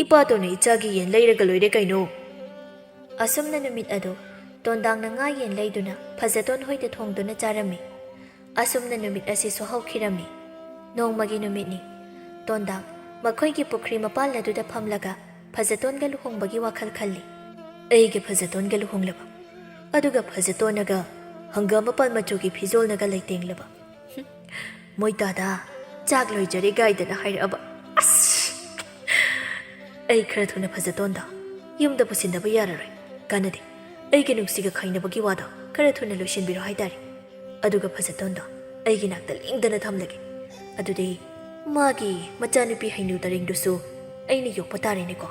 ꯏꯄꯥꯇꯣꯟꯅ ꯏꯆꯥꯒꯤ ꯌꯦꯟ ꯂꯩꯔꯒ ꯂꯣꯏꯔꯦ ꯀꯩꯅꯣ꯫ ꯑꯁꯨꯝꯅ ꯅꯨꯃꯤꯠ ꯑꯗꯨ ꯇꯣꯟꯗꯥꯡꯅ ꯉꯥ ꯌꯦꯟ ꯂꯩꯗꯨꯅ ꯐꯖꯇꯣꯟ ꯍꯣꯏꯗ ꯊꯣꯡꯗꯨꯅ ꯆꯥꯔꯝꯃꯤ꯫ ꯑꯁꯨꯝꯅ ꯅꯨꯃꯤꯠ ꯑꯁꯤꯁꯨ ꯍꯧꯈꯤꯔꯝꯃꯤ꯫ ꯅꯣꯡꯃꯒꯤ ꯅꯨꯃꯤꯠꯅꯤ꯫ ꯇꯣꯟꯗꯥꯡ ꯃꯈꯣꯏꯒꯤ ꯄꯨꯈ꯭ꯔꯤ ꯃꯄꯥꯜ ꯑꯗꯨꯗ ꯐꯝꯂꯒ ꯐꯖꯇꯣꯟꯒ ꯂꯨꯍꯣꯡꯕꯒꯤ ꯋꯥꯈꯜ ꯈꯜꯂꯤ꯫ ꯑꯩꯒ ꯐꯖꯇꯣꯟꯒ ꯂꯨꯍꯣꯡꯂꯕ, ꯑꯗꯨꯒ ꯐꯖꯇꯣꯟꯅꯒ ꯍꯪꯒꯥꯝ ꯃꯄꯥꯜ ꯃꯆꯨꯒꯤ ꯐꯤꯖꯣꯜꯅꯒ ꯂꯩꯇꯦꯡꯂꯕ꯫ ꯍꯨꯝ, ꯃꯣꯏ ꯇꯥꯗ ꯆꯥꯛ ꯂꯣꯏꯖꯔꯦ ꯒꯥꯏꯗꯅ ꯍꯥꯏꯔꯛꯑꯕ꯫ ꯑꯁ! ꯑꯩ ꯈꯔ ꯊꯨꯅ ꯐꯖꯇꯣꯟꯗ ꯌꯨꯝꯗ ꯄꯨꯁꯤꯟꯗꯕ ꯌꯥꯔꯔꯣꯏ꯫ ꯀꯥꯟꯅꯗꯦ꯫ ꯑꯩꯒ ꯅꯨꯡꯁꯤꯒ ꯈꯥꯏꯅꯕꯒꯤ ꯋꯥꯗꯣ ꯈꯔ ꯊꯨꯅ ꯂꯣꯏꯁꯤꯟꯕꯤꯔꯣ ꯍꯥꯏꯇꯥꯔꯦ꯫ ꯑꯗꯨꯒ ꯐꯖꯇꯣꯟꯗꯣ ꯑꯩꯒꯤ ꯅꯥꯛꯇ ꯂꯦꯡꯗꯅ ꯊꯝꯂꯒꯦ꯫ ꯑꯗꯨꯗꯤ ꯃꯥꯒꯤ ꯃꯆꯥꯅꯨꯄꯤ ꯍꯩꯅꯨ ꯇꯔꯦꯡꯗꯨꯁꯨ ꯑꯩꯅ ꯌꯣꯛꯄ ꯇꯥꯔꯦꯅꯦꯀꯣ꯫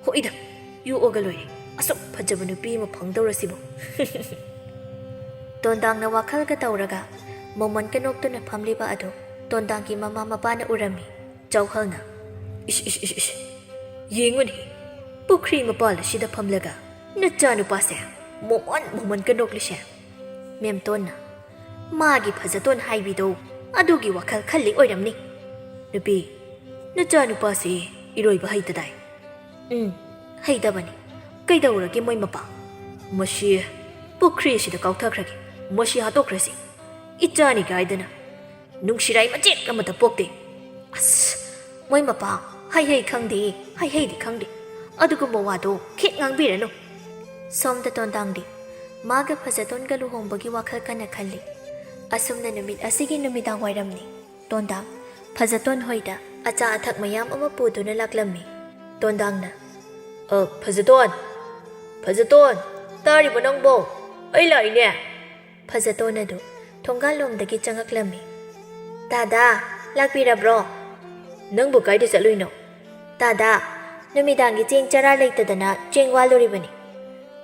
ꯍꯣꯏꯗ, ꯌꯣꯛꯑꯒ ꯂꯣꯏꯔꯦ꯫ ꯑꯁꯨꯛ ꯐꯖꯕ ꯅꯨꯄꯤ ꯑꯃ ꯐꯪꯗꯧꯔꯁꯤꯕꯨ꯫ ꯇꯣꯟꯗꯥꯡꯅ ꯋꯥꯈꯜꯒ ꯇꯧꯔꯒ ꯃꯣꯃꯣꯟꯒ ꯅꯣꯛꯇꯨꯅ ꯐꯝꯂꯤꯕ ꯑꯗꯨ ꯇꯣꯟꯗꯥꯡꯒꯤ ꯃꯃꯥ ꯃꯄꯥꯅ ꯎꯔꯝꯃꯤ꯫ ꯆꯥꯎꯍꯜꯅ, "ꯏꯁ, ꯏꯁ, ꯏꯁ, ꯏꯁ꯫ ꯌꯦꯡꯉꯨꯅꯦ, ꯄꯨꯈ꯭ꯔꯤ ꯃꯄꯥꯜ ꯑꯁꯤꯗ ꯐꯝꯂꯒ ꯅꯆꯥꯅꯨꯄꯥꯁꯦ ꯃꯣꯃꯣꯟ ꯃꯣꯃꯣꯟꯒ ꯅꯣꯛꯂꯤꯁꯦ?" ꯃꯦꯝꯇꯣꯟꯅ, "ꯃꯥꯒꯤ ꯐꯖꯇꯣꯟ ꯍꯥꯏꯕꯤꯗꯣ ꯑꯗꯨꯒꯤ ꯋꯥꯈꯜ ꯈꯜꯂꯤ ꯑꯣꯏꯔꯝꯅꯤ꯫ ꯅꯨꯄꯤ, ꯅꯆꯥꯅꯨꯄꯥꯁꯤ ꯏꯔꯣꯏꯕ ꯍꯩꯇꯗꯥꯏ?" "ꯎꯝ, ꯍꯩꯇꯕꯅꯤ꯫ ꯀꯩꯗꯧꯔꯒꯦ ꯃꯣꯏ ꯃꯄꯥ?" "ꯃꯁꯤ ꯄꯨꯈ꯭ꯔꯤ ꯑꯁꯤꯗ ꯀꯥꯎꯊꯈ꯭ꯔꯒꯦ꯫ ꯃꯁꯤ ꯍꯥꯠꯇꯣꯛꯈ꯭ꯔꯁꯤ꯫ ꯏꯆꯥꯅꯤ ꯀꯥꯏꯗꯅ ꯅꯨꯡꯁꯤꯔꯥꯏ ꯃꯆꯦꯠ ꯑꯃꯠꯇ ꯄꯣꯛꯇꯦ꯫" "ꯑꯁ, ꯃꯣꯏ ꯃꯄꯥ, ꯍꯩ ꯍꯩ ꯈꯪꯗꯦ, ꯍꯩ ꯍꯩꯗꯤ ꯈꯪꯗꯦ꯫ ꯑꯗꯨꯒꯨꯝꯕ ꯋꯥꯗꯣ ꯈꯦꯛ ꯉꯥꯡꯕꯤꯔꯅꯨ꯫" ꯁꯣꯝꯗ ꯇꯣꯟꯗꯥꯡꯗꯤ ꯃꯥꯒ ꯐꯖꯇꯣꯟꯒ ꯂꯨꯍꯣꯡꯕꯒꯤ ꯋꯥꯈꯜ ꯀꯟꯅ ꯈꯜꯂꯤ꯫ ꯑꯁꯨꯝꯅ ꯅꯨꯃꯤꯠ ꯑꯁꯤꯒꯤ ꯅꯨꯃꯤꯗꯥꯡ ꯋꯥꯏꯔꯝꯅꯤ꯫ ꯇꯣꯟꯗꯥꯡ ꯐꯖꯇꯣꯟ ꯍꯣꯏꯗ ꯑꯆꯥ ꯑꯊꯛ ꯃꯌꯥꯝ ꯑꯃ ꯄꯨꯗꯨꯅ ꯂꯥꯛꯂꯝꯃꯤ꯫ ꯇꯣꯟꯗꯥꯡꯅ, "ꯑ, ꯐꯖꯇꯣꯟ! ꯐꯖꯇꯣꯟ! ꯇꯥꯔꯤꯕ ꯅꯪꯕꯣ? ꯑꯩ ꯂꯥꯛꯏꯅꯦ!" ꯐꯖꯇꯣꯟ ꯑꯗꯨ ꯊꯣꯡꯒꯥꯜꯂꯣꯝꯗꯒꯤ ꯆꯪꯉꯛꯂꯝꯃꯤ꯫ "ꯇꯥꯗꯥ, ꯂꯥꯛꯄꯤꯔꯕ꯭ꯔꯣ?" "ꯅꯪꯕꯨ ꯀꯥꯏꯗ ꯆꯠꯂꯨꯏꯅꯣ?" "ꯇꯥꯗꯥ, ꯅꯨꯃꯤꯗꯥꯡꯒꯤ ꯆꯦꯡ ꯆꯔꯥ ꯂꯩꯇꯗꯅ ꯆꯦꯡ ꯋꯥꯜꯂꯨꯔꯤꯕꯅꯤ꯫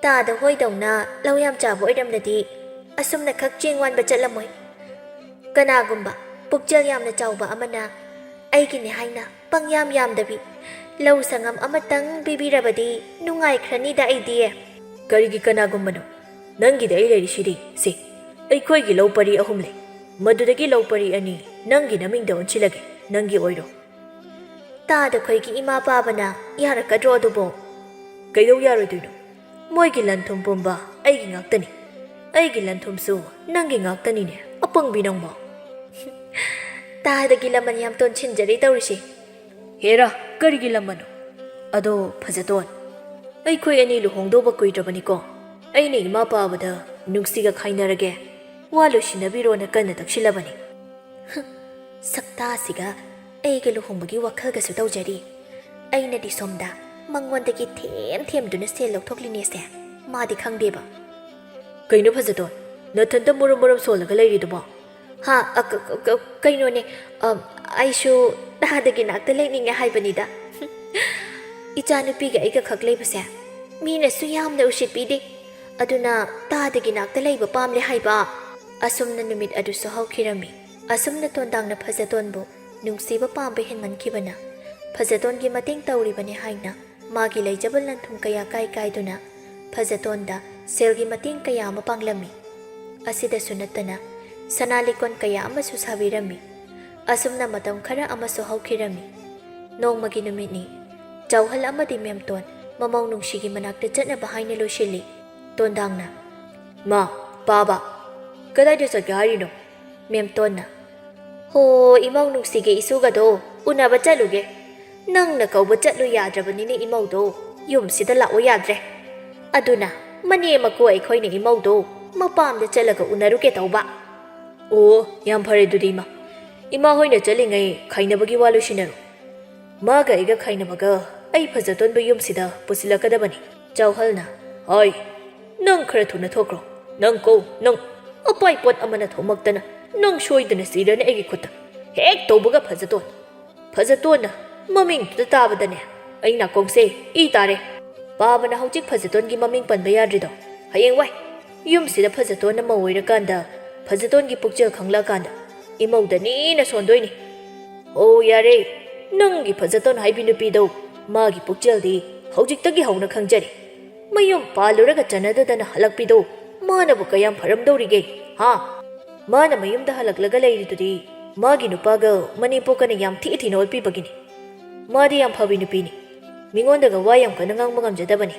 ꯇꯥꯗ ꯍꯣꯏꯗꯧꯅ ꯂꯧ ꯌꯥꯝ ꯆꯥꯕ ꯑꯣꯏꯔꯝꯂꯗꯤ ꯑꯁꯨꯝꯅ ꯈꯛ ꯆꯦꯡ ꯋꯥꯟꯕ ꯆꯠꯂꯝꯃꯣꯏ꯫ ꯀꯅꯥꯒꯨꯝꯕ ꯄꯨꯛꯆꯦꯜ ꯌꯥꯝꯅ ꯆꯥꯎꯕ ꯑꯃꯅ ꯑꯩꯒꯤꯅꯤ ꯍꯥꯏꯅ ꯄꯪꯌꯥꯝ ꯌꯥꯝꯗꯕꯤ ꯂꯧ ꯁꯪꯉꯝ ꯑꯃꯇꯪ ꯄꯤꯕꯤꯔꯕꯗꯤ ꯅꯨꯡꯉꯥꯏꯈ꯭ꯔꯅꯤꯗ ꯑꯩꯗꯤ꯫ ꯀꯔꯤꯒꯤ ꯀꯅꯥꯒꯨꯝꯕꯅꯣ? ꯅꯪꯒꯤꯗꯤ ꯑꯩ ꯂꯩꯔꯤꯁꯤꯗꯤ꯫ ꯁꯦ, ꯑꯩꯈꯣꯏꯒꯤ ꯂꯧ ꯄꯔꯤ ꯑꯍꯨꯝ ꯂꯩ꯫ ꯃꯗꯨꯗꯒꯤ ꯂꯧ ꯄꯔꯤ ꯑꯅꯤ ꯅꯪꯒꯤ ꯅꯃꯤꯡꯗ ꯑꯣꯟꯁꯤꯜꯂꯒꯦ, ꯅꯪꯒꯤ ꯑꯣꯏꯔꯣ꯫ ꯇꯥꯗ ꯈꯣꯏꯒꯤ ꯏꯃꯥ ꯄꯥꯕꯅ ꯌꯥꯔꯛꯀꯗ꯭ꯔꯣ ꯑꯗꯨꯕꯣ? ꯀꯩꯗꯧ ꯌꯥꯔꯣꯏꯗꯣꯏꯅꯣ? ꯃꯣꯏꯒꯤ ꯂꯟ ꯊꯨꯝ ꯄꯨꯝꯕ ꯑꯩꯒꯤ ꯉꯥꯛꯇꯅꯤ꯫ ꯑꯩꯒꯤ ꯂꯟ ꯊꯨꯝꯁꯨ ꯅꯪꯒꯤ ꯉꯥꯛꯇꯅꯤꯅꯦ, ꯑꯄꯪꯕꯤ ꯅꯪꯕꯣ꯫ ꯇꯥꯗꯒꯤ ꯂꯃꯟ ꯌꯥꯝ ꯇꯣꯟꯁꯤꯟꯖꯔꯤ ꯇꯧꯔꯤꯁꯦ꯫ ꯍꯦꯔꯥ, ꯀꯔꯤꯒꯤ ꯂꯃꯟꯅꯣ? ꯑꯗꯣ ꯐꯖꯇꯣꯟ, ꯑꯩꯈꯣꯏ ꯑꯅꯤ ꯂꯨꯍꯣꯡꯗꯧꯕ ꯀꯨꯏꯗ꯭ꯔꯕꯅꯤꯀꯣ꯫ ꯑꯩꯅ ꯏꯃꯥ ꯄꯥꯕꯗ ꯅꯨꯡꯁꯤꯒ ꯈꯥꯏꯅꯔꯒꯦ, ꯋꯥ ꯂꯣꯏꯁꯤꯟꯅꯕꯤꯔꯣꯅ ꯀꯟꯅ ꯇꯛꯁꯤꯜꯂꯕꯅꯤ꯫ ꯁꯛꯇꯥꯁꯤꯒ ꯑꯩꯒ ꯂꯨꯍꯣꯡꯕꯒꯤ ꯋꯥꯈꯜꯒꯁꯨ ꯇꯧꯖꯔꯤ꯫ ꯑꯩꯅꯗꯤ ꯁꯣꯝꯗ ꯃꯉꯣꯟꯗꯒꯤ ꯊꯦꯝ ꯊꯦꯝꯗꯨꯅ ꯁꯦꯜ ꯂꯧꯊꯣꯛꯂꯤꯅꯦꯁꯦ ꯃꯥꯗꯤ ꯈꯪꯗꯦꯕ꯫ ꯀꯩꯅꯣ ꯐꯖꯇꯣꯟ, ꯅꯊꯟꯇ ꯃꯨꯔꯨꯝ ꯃꯨꯔꯨꯝ ꯁꯣꯜꯂꯒ ꯂꯩꯔꯤꯗꯨꯕꯣ? ꯍꯥ, ꯑ, ꯀ-, ꯀ-, ꯀ-, ꯀꯩꯅꯣꯅꯦ, ꯑ, ꯑꯩꯁꯨ ꯇꯥꯗꯒꯤ ꯅꯥꯛꯇ ꯂꯩꯅꯤꯡꯉꯦ ꯍꯥꯏꯕꯅꯤꯗ꯫ ꯏꯆꯥꯅꯨꯄꯤꯒ ꯑꯩꯒ ꯈꯛ ꯂꯩꯕꯁꯦ ꯃꯤꯅꯁꯨ ꯌꯥꯝꯅ ꯎꯁꯤꯠꯄꯤꯗꯦ꯫ ꯑꯗꯨꯅ ꯇꯥꯗꯒꯤ ꯅꯥꯛꯇ ꯂꯩꯕ ꯄꯥꯝꯂꯦ ꯍꯥꯏꯕ꯫ ꯑꯁꯨꯝꯅ ꯅꯨꯃꯤꯠ ꯑꯗꯨꯁꯨ ꯍꯧꯈꯤꯔꯝꯃꯤ꯫ ꯑꯁꯨꯝꯅ ꯇꯣꯟꯗꯥꯡꯅ ꯐꯖꯇꯣꯟꯕꯨ ꯅꯨꯡꯁꯤꯕ ꯄꯥꯝꯕ ꯍꯦꯟꯃꯟꯈꯤꯕꯅ ꯐꯖꯇꯣꯟꯒꯤ ꯃꯇꯦꯡ ꯇꯧꯔꯤꯕꯅꯤ ꯍꯥꯏꯅ ꯃꯥꯒꯤ ꯂꯩꯖꯕ ꯂꯟꯊꯨꯝ ꯀꯌꯥ ꯀꯥꯏ ꯀꯥꯏꯗꯨꯅ ꯐꯖꯇꯣꯟꯗ ꯁꯦꯜꯒꯤ ꯃꯇꯦꯡ ꯀꯌꯥ ꯑꯃ ꯄꯥꯡꯂꯝꯃꯤ꯫ ꯑꯁꯤꯗꯁꯨ ꯅꯠꯇꯅ ꯁꯅꯥ ꯂꯤꯛꯀꯣꯟ ꯀꯌꯥ ꯑꯃꯁꯨ ꯁꯥꯕꯤꯔꯝꯃꯤ꯫ ꯑꯁꯨꯝꯅ ꯃꯇꯝ ꯈꯔ ꯑꯃꯁꯨ ꯍꯧꯈꯤꯔꯝꯃꯤ꯫ ꯅꯣꯡꯃꯒꯤ ꯅꯨꯃꯤꯠꯅꯤ꯫ ꯆꯥꯎꯍꯜ ꯑꯃꯗꯤ ꯃꯦꯝꯇꯣꯟ ꯃꯃꯧ ꯅꯨꯡꯁꯤꯒꯤ ꯃꯅꯥꯛꯇ ꯆꯠꯅꯕ ꯍꯥꯏꯅ ꯂꯣꯏꯁꯤꯜꯂꯤ꯫ ꯇꯣꯟꯗꯥꯡꯅ, "ꯃꯥ, ꯄꯥꯕ, ꯀꯗꯥꯏꯗ ꯆꯠꯀꯦ ꯍꯥꯏꯔꯤꯅꯣ?" ꯃꯦꯝꯇꯣꯟꯅ, "ꯍꯣ, ꯏꯃꯧ ꯅꯨꯡꯁꯤꯒꯤ ꯏꯁꯨꯒꯗꯣ ꯎꯅꯕ ꯆꯠꯂꯨꯒꯦ꯫ ꯅꯪꯅ ꯀꯧꯕ ꯆꯠꯂꯨ ꯌꯥꯗ꯭ꯔꯕꯅꯤꯅ ꯏꯃꯧꯗꯣ ꯌꯨꯝꯁꯤꯗ ꯂꯥꯛꯑꯣ ꯌꯥꯗ꯭ꯔꯦ꯫ ꯑꯗꯨꯅ ꯃꯅꯦꯝ ꯃꯀꯨ ꯑꯩꯈꯣꯏꯅ ꯏꯃꯧꯗꯣ ꯃꯄꯥꯝꯗ ꯆꯠꯂꯒ ꯎꯅꯔꯨꯒꯦ ꯇꯧꯕ꯫" "ꯑꯣ, ꯌꯥꯝ ꯐꯔꯦ ꯑꯗꯨꯗꯤ ꯏꯃꯥ꯫ ꯏꯃꯥ ꯍꯣꯏꯅ ꯆꯠꯂꯤꯉꯩ ꯈꯥꯏꯅꯕꯒꯤ ꯋꯥ ꯂꯣꯏꯁꯤꯟꯅꯔꯣ꯫ ꯃꯥꯒ ꯑꯩꯒ ꯈꯥꯏꯅꯕꯒ ꯑꯩ ꯐꯖꯇꯣꯟꯕ ꯌꯨꯝꯁꯤꯗ ꯄꯨꯁꯤꯜꯂꯛꯀꯗꯕꯅꯤ꯫" ꯆꯥꯎꯍꯜꯅ, "ꯍꯣꯏ, ꯅꯪ ꯈꯔ ꯊꯨꯅ ꯊꯣꯛꯈ꯭ꯔꯣ꯫ ꯅꯪ ꯀꯣ, ꯅꯪ꯫ ꯑꯄꯥꯏ ꯄꯣꯠ ꯑꯃꯅ ꯊꯣꯝꯃꯛꯇꯅ ꯅꯪ ꯁꯣꯏꯗꯅ ꯁꯤꯔꯅꯤ ꯑꯩꯒꯤ ꯈꯨꯠꯇ꯫ ꯍꯦꯛ ꯇꯧꯕꯒ ꯐꯖꯇꯣꯟ꯫ ꯐꯖꯇꯣꯟꯅ ꯃꯃꯤꯡꯗꯨꯗ ꯇꯥꯕꯗꯅꯦ ꯑꯩ ꯅꯥꯀꯣꯡꯁꯦ ꯏ ꯇꯥꯔꯦ꯫ ꯄꯥꯕꯅ ꯍꯧꯖꯤꯛ ꯐꯖꯇꯣꯟꯒꯤ ꯃꯃꯤꯡ ꯄꯟꯕ ꯌꯥꯗ꯭ꯔꯤꯗꯣ? ꯍꯌꯦꯡꯋꯥꯏ ꯌꯨꯝꯁꯤꯗ ꯐꯖꯇꯣꯟ ꯑꯃ ꯑꯣꯏꯔꯀꯥꯟꯗ ꯐꯖꯇꯣꯟꯒꯤ ꯄꯨꯛꯆꯦꯜ ꯈꯪꯂꯛꯑꯀꯥꯟꯗ ꯏꯃꯧꯗꯅꯤꯅ ꯁꯣꯟꯗꯣꯏꯅꯤ꯫ ꯑꯣ ꯌꯥꯔꯦ, ꯅꯪꯒꯤ ꯐꯖꯇꯣꯟ ꯍꯥꯏꯕꯤ ꯅꯨꯄꯤꯗꯣ ꯃꯥꯒꯤ ꯄꯨꯛꯆꯦꯜꯗꯤ ꯍꯧꯖꯤꯛꯇꯒꯤ ꯍꯧꯅ ꯈꯪꯖꯔꯦ꯫ ꯃꯌꯨꯝ ꯄꯥꯜꯂꯨꯔꯒ ꯆꯟꯅꯗꯗꯅ ꯍꯜꯂꯛꯄꯤꯗꯣ ꯃꯥꯅꯕꯨ ꯀꯌꯥꯝ ꯐꯔꯝꯗꯧꯔꯤꯒꯦ? ꯍꯥ? ꯃꯥꯅ ꯃꯌꯨꯝꯗ ꯍꯜꯂꯛꯂꯒ ꯂꯩꯔꯤꯗꯨꯗꯤ ꯃꯥꯒꯤ ꯅꯨꯄꯥꯒ ꯃꯅꯦꯝꯄꯣꯛꯀꯅ ꯌꯥꯝ ꯊꯤ ꯊꯤꯅ ꯑꯣꯠꯄꯤꯕꯒꯤꯅꯤ꯫ ꯃꯥꯗꯤ ꯌꯥꯝ ꯐꯕꯤ ꯅꯨꯄꯤꯅꯤ꯫ ꯃꯤꯉꯣꯟꯗꯒ ꯋꯥ ꯌꯥꯝ ꯀꯟꯅ ꯉꯥꯡꯕ ꯉꯝꯖꯗꯕꯅꯤ꯫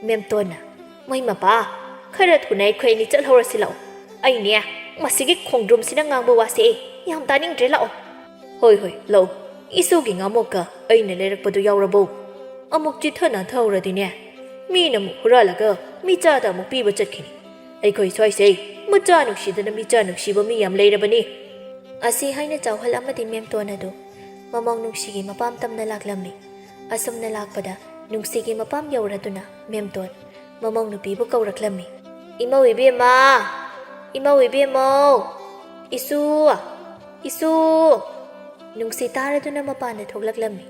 ꯃꯦꯝꯇꯣꯟꯅ, "ꯃꯩ ꯃꯄꯥ, ꯈꯔ ꯊꯨꯅ ꯑꯩꯈꯣꯏ ꯑꯅꯤ ꯆꯠꯍꯧꯔꯁꯤ ꯂꯥꯛꯑꯣ꯫ ꯑꯩꯅꯦ, ꯃꯁꯤꯒꯤ ꯈꯣꯡꯗ꯭ꯔꯨꯝꯁꯤꯅ ꯉꯥꯡꯕ ꯋꯥꯁꯦ ꯌꯥꯝ ꯇꯥꯅꯤꯡꯗ꯭ꯔꯦ, ꯂꯥꯛꯑꯣ꯫" "ꯍꯣꯏ ꯍꯣꯏ, ꯂꯧ꯫ ꯏꯁꯨꯒꯤ ꯉꯥꯃꯣꯛꯀ ꯑꯩꯅ ꯂꯩꯔꯛꯄꯗꯨ ꯌꯥꯎꯔꯕꯣ? ꯑꯃꯨꯛ ꯆꯤꯠꯊ ꯅꯥꯟꯊꯍꯧꯔꯗꯤꯅꯦ, ꯃꯤꯅ ꯑꯃꯨꯛ ꯍꯨꯔꯥꯜꯂꯒ ꯃꯤꯆꯥꯗ ꯑꯃꯨꯛ ꯄꯤꯕ ꯆꯠꯈꯤꯅꯤ꯫ ꯑꯩꯈꯣꯏ ꯁ꯭ꯋꯥꯏꯁꯦ ꯃꯆꯥ ꯅꯨꯡꯁꯤꯗꯅ ꯃꯤꯆꯥ ꯅꯨꯡꯁꯤꯕ ꯃꯤ ꯌꯥꯝ ꯂꯩꯔꯕꯅꯤ꯫" ꯑꯁꯤ ꯍꯥꯏꯅ ꯆꯥꯎꯍꯜ ꯑꯃꯗꯤ ꯃꯦꯝꯇꯣꯟ ꯑꯗꯨ ꯃꯃꯧ ꯅꯨꯡꯁꯤꯒꯤ ꯃꯄꯥꯝ ꯇꯝꯅ ꯂꯥꯛꯂꯝꯃꯤ꯫ ꯑꯁꯨꯝꯅ ꯂꯥꯛꯄꯗ ꯅꯨꯡꯁꯤꯒꯤ ꯃꯄꯥꯝ ꯌꯧꯔꯗꯨꯅ ꯃꯦꯝꯇꯣꯟ ꯃꯃꯧ ꯅꯨꯄꯤꯕꯨ ꯀꯧꯔꯛꯂꯝꯃꯤ꯫ "ꯏꯃꯧ ꯏꯕꯦꯝꯃ! ꯏꯃꯧ ꯏꯕꯦꯝꯃꯧ! ꯏꯁꯨ! ꯏꯁꯨ!" ꯅꯨꯡꯁꯤ ꯇꯥꯔꯗꯨꯅ ꯃꯄꯥꯟꯗ ꯊꯣꯛꯂꯛꯂꯝꯃꯤ꯫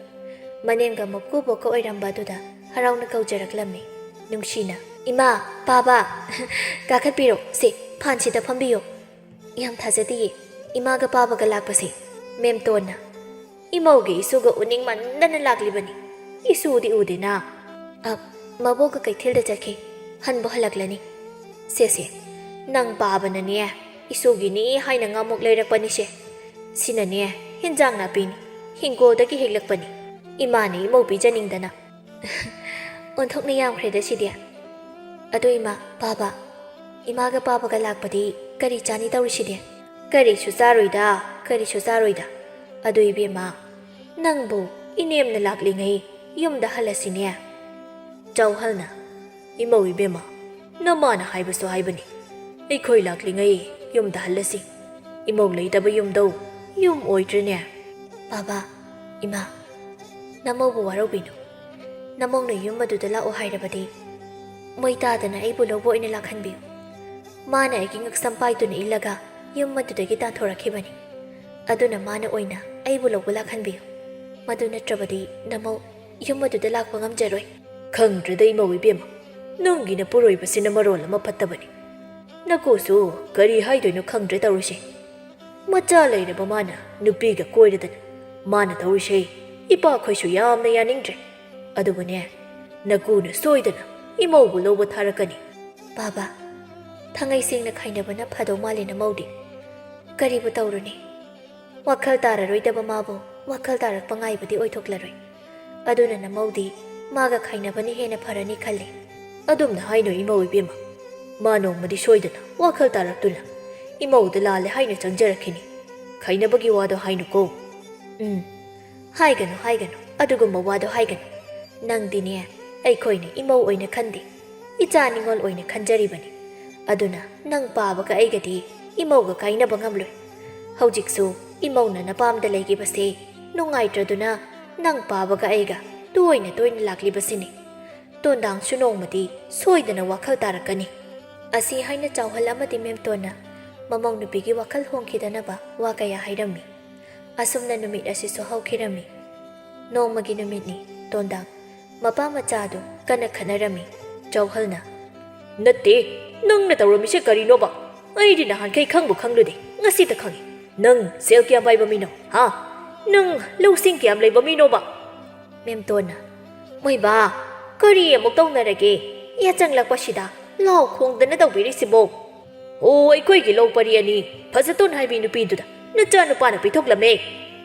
ꯃꯅꯦꯝꯒ ꯃꯀꯨꯕꯣꯛꯀ ꯑꯣꯏꯔꯝꯕ ꯑꯗꯨꯗ ꯍꯔꯥꯎꯅ ꯀꯧꯖꯔꯛꯂꯝꯃꯤ꯫ ꯅꯨꯡꯁꯤꯅ, "ꯏꯃꯥ, ꯄꯥꯕ, ꯀꯥꯈꯠꯄꯤꯔꯣ, ꯁꯦ, ꯐꯥꯟꯁꯤꯗ ꯐꯝꯕꯤꯌꯣ꯫ ꯌꯥꯝ ꯊꯥꯖꯗꯤꯌꯦ, ꯏꯃꯥꯒ ꯄꯥꯕꯒ ꯂꯥꯛꯄꯁꯦ꯫" ꯃꯦꯝꯇꯣꯟꯅ, "ꯏꯃꯧꯒ ꯏꯁꯨꯒ ꯎꯅꯤꯡꯃꯟꯗꯅ ꯂꯥꯛꯂꯤꯕꯅꯤ꯫ ꯏꯁꯨꯗꯤ ꯎꯗꯦꯅ꯫" "ꯑ, ꯃꯕꯣꯛꯀ ꯀꯩꯊꯦꯜꯗ ꯆꯠꯈꯤ꯫ ꯍꯟꯕꯨ ꯍꯜꯂꯛꯂꯅꯤ꯫ ꯁꯦ, ꯁꯦ, ꯅꯪ ꯄꯥꯕꯅꯅꯦ, ꯏꯁꯨꯒꯤꯅꯤ ꯍꯥꯏꯅ ꯉꯥꯃꯨꯛ ꯂꯩꯔꯛꯄꯅꯤꯁꯦ꯫ ꯁꯤꯅꯅꯦ, ꯍꯤꯟꯖꯥꯡ ꯅꯥꯄꯤꯅꯤ, ꯍꯤꯡꯒꯣꯜꯗꯒꯤ ꯍꯦꯛꯂꯛꯄꯅꯤ꯫ ꯏꯃꯥꯅ ꯏꯃꯧ ꯄꯤꯖꯅꯤꯡꯗꯅ꯫" ꯑꯣꯟꯊꯣꯛꯅ ꯌꯥꯝꯈ꯭ꯔꯦꯗ ꯁꯤꯗꯤ꯫ "ꯑꯗꯨ ꯏꯃꯥ, ꯄꯥꯕ, ꯏꯃꯥꯒ ꯄꯥꯕꯒ ꯂꯥꯛꯄꯗꯤ ꯀꯔꯤ ꯆꯥꯅꯤ ꯇꯧꯔꯤꯁꯤꯗꯤ?" "ꯀꯔꯤꯁꯨ ꯆꯥꯔꯣꯏꯗ, ꯀꯔꯤꯁꯨ ꯆꯥꯔꯣꯏꯗ꯫ ꯑꯗꯨ ꯏꯕꯦꯝꯃ, ꯅꯪꯕꯨ ꯏꯅꯦꯝꯅ ꯂꯥꯛꯂꯤꯉꯩ ꯌꯨꯝꯗ ꯍꯜꯂꯁꯤꯅꯦ꯫" ꯆꯥꯎꯍꯜꯅ, "ꯏꯃꯧ ꯏꯕꯦꯝꯃ, ꯅꯃꯥꯅ ꯍꯥꯏꯕꯁꯨ ꯍꯥꯏꯕꯅꯤ꯫ ꯑꯩꯈꯣꯏ ꯂꯥꯛꯂꯤꯉꯩ ꯌꯨꯝꯗ ꯍꯜꯂꯁꯤ꯫ ꯏꯃꯧ ꯂꯩꯇꯕ ꯌꯨꯝꯗꯧ ꯌꯨꯝ ꯑꯣꯏꯗ꯭ꯔꯦꯅꯦ꯫" "ꯄꯥꯕ, ꯏꯃꯥ, ꯅꯃꯧꯕꯨ ꯋꯥꯔꯧꯕꯤꯅꯨ꯫ ꯅꯃꯧꯅ ꯌꯨꯝ ꯑꯗꯨꯗ ꯂꯥꯛꯑꯣ ꯍꯥꯏꯔꯕꯗꯤ ꯃꯣꯏ ꯇꯥꯗꯅ ꯑꯩꯕꯨ ꯂꯧꯕ ꯑꯣꯏꯅ ꯂꯥꯛꯍꯟꯕꯤꯌꯨ꯫ ꯃꯥꯅ ꯑꯩꯒꯤ ꯉꯛꯁꯝ ꯄꯥꯏꯗꯨꯅ ꯏꯜꯂꯒ ꯌꯨꯝ ꯑꯗꯨꯗꯒꯤ ꯇꯥꯟꯊꯣꯔꯛꯈꯤꯕꯅꯤ꯫ ꯑꯗꯨꯅ ꯃꯥꯅ ꯑꯣꯏꯅ ꯑꯩꯕꯨ ꯂꯧꯕ ꯂꯥꯛꯍꯟꯕꯤꯌꯨ꯫ ꯃꯗꯨ ꯅꯠꯇ꯭ꯔꯕꯗꯤ ꯅꯃꯧ ꯌꯨꯝ ꯑꯗꯨꯗ ꯂꯥꯛꯄ ꯉꯝꯖꯔꯣꯏ꯫" "ꯈꯪꯗ꯭ꯔꯦꯗ ꯏꯃꯧ ꯏꯕꯦꯝꯃ, ꯅꯪꯒꯤ ꯅꯄꯨꯔꯣꯏꯕꯁꯤꯅ ꯃꯔꯣꯜ ꯑꯃ ꯐꯠꯇꯕꯅꯤ꯫ ꯅꯀꯨꯁꯨ ꯀꯔꯤ ꯍꯥꯏꯗꯣꯏꯅꯣ ꯈꯪꯗ꯭ꯔꯦ ꯇꯧꯔꯤꯁꯦ꯫ ꯃꯆꯥ ꯂꯩꯔꯕ ꯃꯥꯅ ꯅꯨꯄꯤꯒ ꯀꯣꯏꯔꯗꯅ ꯃꯥꯅ ꯇꯧꯔꯤꯁꯦ ꯏꯄꯥꯈꯣꯏꯁꯨ ꯌꯥꯝꯅ ꯌꯥꯅꯤꯡꯗ꯭ꯔꯦ꯫ ꯑꯗꯨꯕꯨꯅꯦ, ꯅꯀꯨꯅ ꯁꯣꯏꯗꯅ ꯏꯃꯧꯕꯨ ꯂꯧꯕ ꯊꯥꯔꯛꯀꯅꯤ꯫" "ꯕꯥꯕꯥ, ꯊꯥꯡꯉꯩ ꯁꯦꯡꯅ ꯈꯥꯏꯅꯕꯅ ꯐꯗꯧ ꯃꯥꯜꯂꯦ ꯅꯃꯧꯗꯤ꯫ ꯀꯔꯤꯕꯨ ꯇꯧꯔꯨꯅꯤ? ꯋꯥꯈꯜ ꯇꯥꯔꯔꯣꯏꯗꯕ ꯃꯥꯕꯨ ꯋꯥꯈꯜ ꯇꯥꯔꯛꯄ ꯉꯥꯏꯕꯗꯤ ꯑꯣꯏꯊꯣꯛꯂꯔꯣꯏ꯫ ꯑꯗꯨꯅ ꯅꯃꯧꯗꯤ ꯃꯥꯒ ꯈꯥꯏꯅꯕꯅ ꯍꯦꯟꯅ ꯐꯔꯅꯤ ꯈꯜꯂꯤ꯫" "ꯑꯗꯨꯝꯅ ꯍꯥꯏꯅꯨ ꯏꯃꯧ ꯏꯕꯦꯝꯃ꯫ ꯃꯥ ꯅꯣꯡꯃꯗꯤ ꯁꯣꯏꯗꯅ ꯋꯥꯈꯜ ꯇꯥꯔꯛꯇꯨꯅ ꯏꯃꯧꯗ ꯂꯥꯜꯂꯦ ꯍꯥꯏꯅ ꯆꯪꯖꯔꯛꯈꯤꯅꯤ꯫ ꯈꯥꯏꯅꯕꯒꯤ ꯋꯥꯗꯣ ꯍꯥꯏꯅꯨꯀꯣ꯫" "ꯎꯝ, ꯍꯥꯏꯒꯅꯨ, ꯍꯥꯏꯒꯅꯨ, ꯑꯗꯨꯒꯨꯝꯕ ꯋꯥꯗꯣ ꯍꯥꯏꯒꯅꯨ꯫ ꯅꯪꯗꯤꯅꯦ, ꯑꯩꯈꯣꯏꯅ ꯏꯃꯧ ꯑꯣꯏꯅ ꯈꯟꯗꯦ, ꯏꯆꯥ ꯅꯤꯉꯣꯜ ꯑꯣꯏꯅ ꯈꯟꯖꯔꯤꯕꯅꯤ꯫ ꯑꯗꯨꯅ ꯅꯪ ꯄꯥꯕꯒ ꯑꯩꯒꯗꯤ ꯏꯃꯧꯒ ꯀꯥꯏꯅꯕ ꯉꯝꯂꯣꯏ꯫ ꯍꯧꯖꯤꯛꯁꯨ ꯏꯃꯧꯅ ꯅꯄꯥꯝꯗ ꯂꯩꯈꯤꯕꯁꯦ ꯅꯨꯡꯉꯥꯏꯇ꯭ꯔꯗꯨꯅ ꯅꯪ ꯄꯥꯕꯒ ꯑꯩꯒ ꯇꯣꯏꯅ ꯇꯣꯏꯅ ꯂꯥꯛꯂꯤꯕꯁꯤꯅꯤ꯫ ꯇꯣꯟꯗꯥꯡꯁꯨ ꯅꯣꯡꯃꯗꯤ ꯁꯣꯏꯗꯅ ꯋꯥꯈꯜ ꯇꯥꯔꯛꯀꯅꯤ꯫" ꯑꯁꯤ ꯍꯥꯏꯅ ꯆꯥꯎꯍꯜ ꯑꯃꯗꯤ ꯃꯦꯝꯇꯣꯟꯅ ꯃꯃꯧ ꯅꯨꯄꯤꯒꯤ ꯋꯥꯈꯜ ꯍꯣꯡꯈꯤꯗꯅꯕ ꯋꯥ ꯀꯌꯥ ꯍꯥꯏꯔꯝꯃꯤ꯫ ꯑꯁꯨꯝꯅ ꯅꯨꯃꯤꯠ ꯑꯁꯤꯁꯨ ꯍꯧꯈꯤꯔꯝꯃꯤ꯫ ꯅꯣꯡꯃꯒꯤ ꯅꯨꯃꯤꯠꯅꯤ꯫ ꯇꯣꯟꯗꯥꯡ ꯃꯄꯥ ꯃꯆꯥ ꯑꯗꯨ ꯀꯟꯅ ꯈꯠꯅꯔꯝꯃꯤ꯫ ꯆꯥꯎꯍꯜꯅ, "ꯅꯠꯇꯦ, ꯅꯪꯅ ꯇꯧꯔꯝꯃꯤꯁꯦ ꯀꯔꯤꯅꯣꯕ? ꯑꯩꯗꯤ ꯅꯍꯥꯟꯈꯩ ꯈꯪꯕꯨ ꯈꯪꯂꯨꯗꯦ, ꯉꯁꯤꯇ ꯈꯪꯉꯤ꯫ ꯅꯪ ꯁꯦꯜ ꯀꯌꯥꯝ ꯄꯥꯏꯕ ꯃꯤꯅꯣ, ꯍꯥ? ꯅꯪ ꯂꯧꯁꯤꯡ ꯀꯌꯥꯝ ꯂꯩꯕ ꯃꯤꯅꯣꯕ?" ꯃꯦꯝꯇꯣꯟꯅ, "ꯃꯣꯏꯕꯥ, ꯀꯔꯤ ꯑꯃꯨꯛ ꯇꯧꯅꯔꯒꯦ? ꯌꯥꯆꯪꯂꯛꯄꯁꯤꯗ ꯂꯥꯎ ꯈꯣꯡꯗꯅ ꯇꯧꯕꯤꯔꯤꯁꯤꯕꯣ?" "ꯑꯣ, ꯑꯩꯈꯣꯏꯒꯤ ꯂꯧ ꯄꯔꯤ ꯑꯅꯤ ꯐꯖꯇꯣꯟ ꯍꯥꯏꯕꯤ ꯅꯨꯄꯤꯗꯨꯗ ꯅꯆꯥꯅꯨꯄꯥꯅ ꯄꯤꯊꯣꯛꯂꯝꯃꯦ꯫"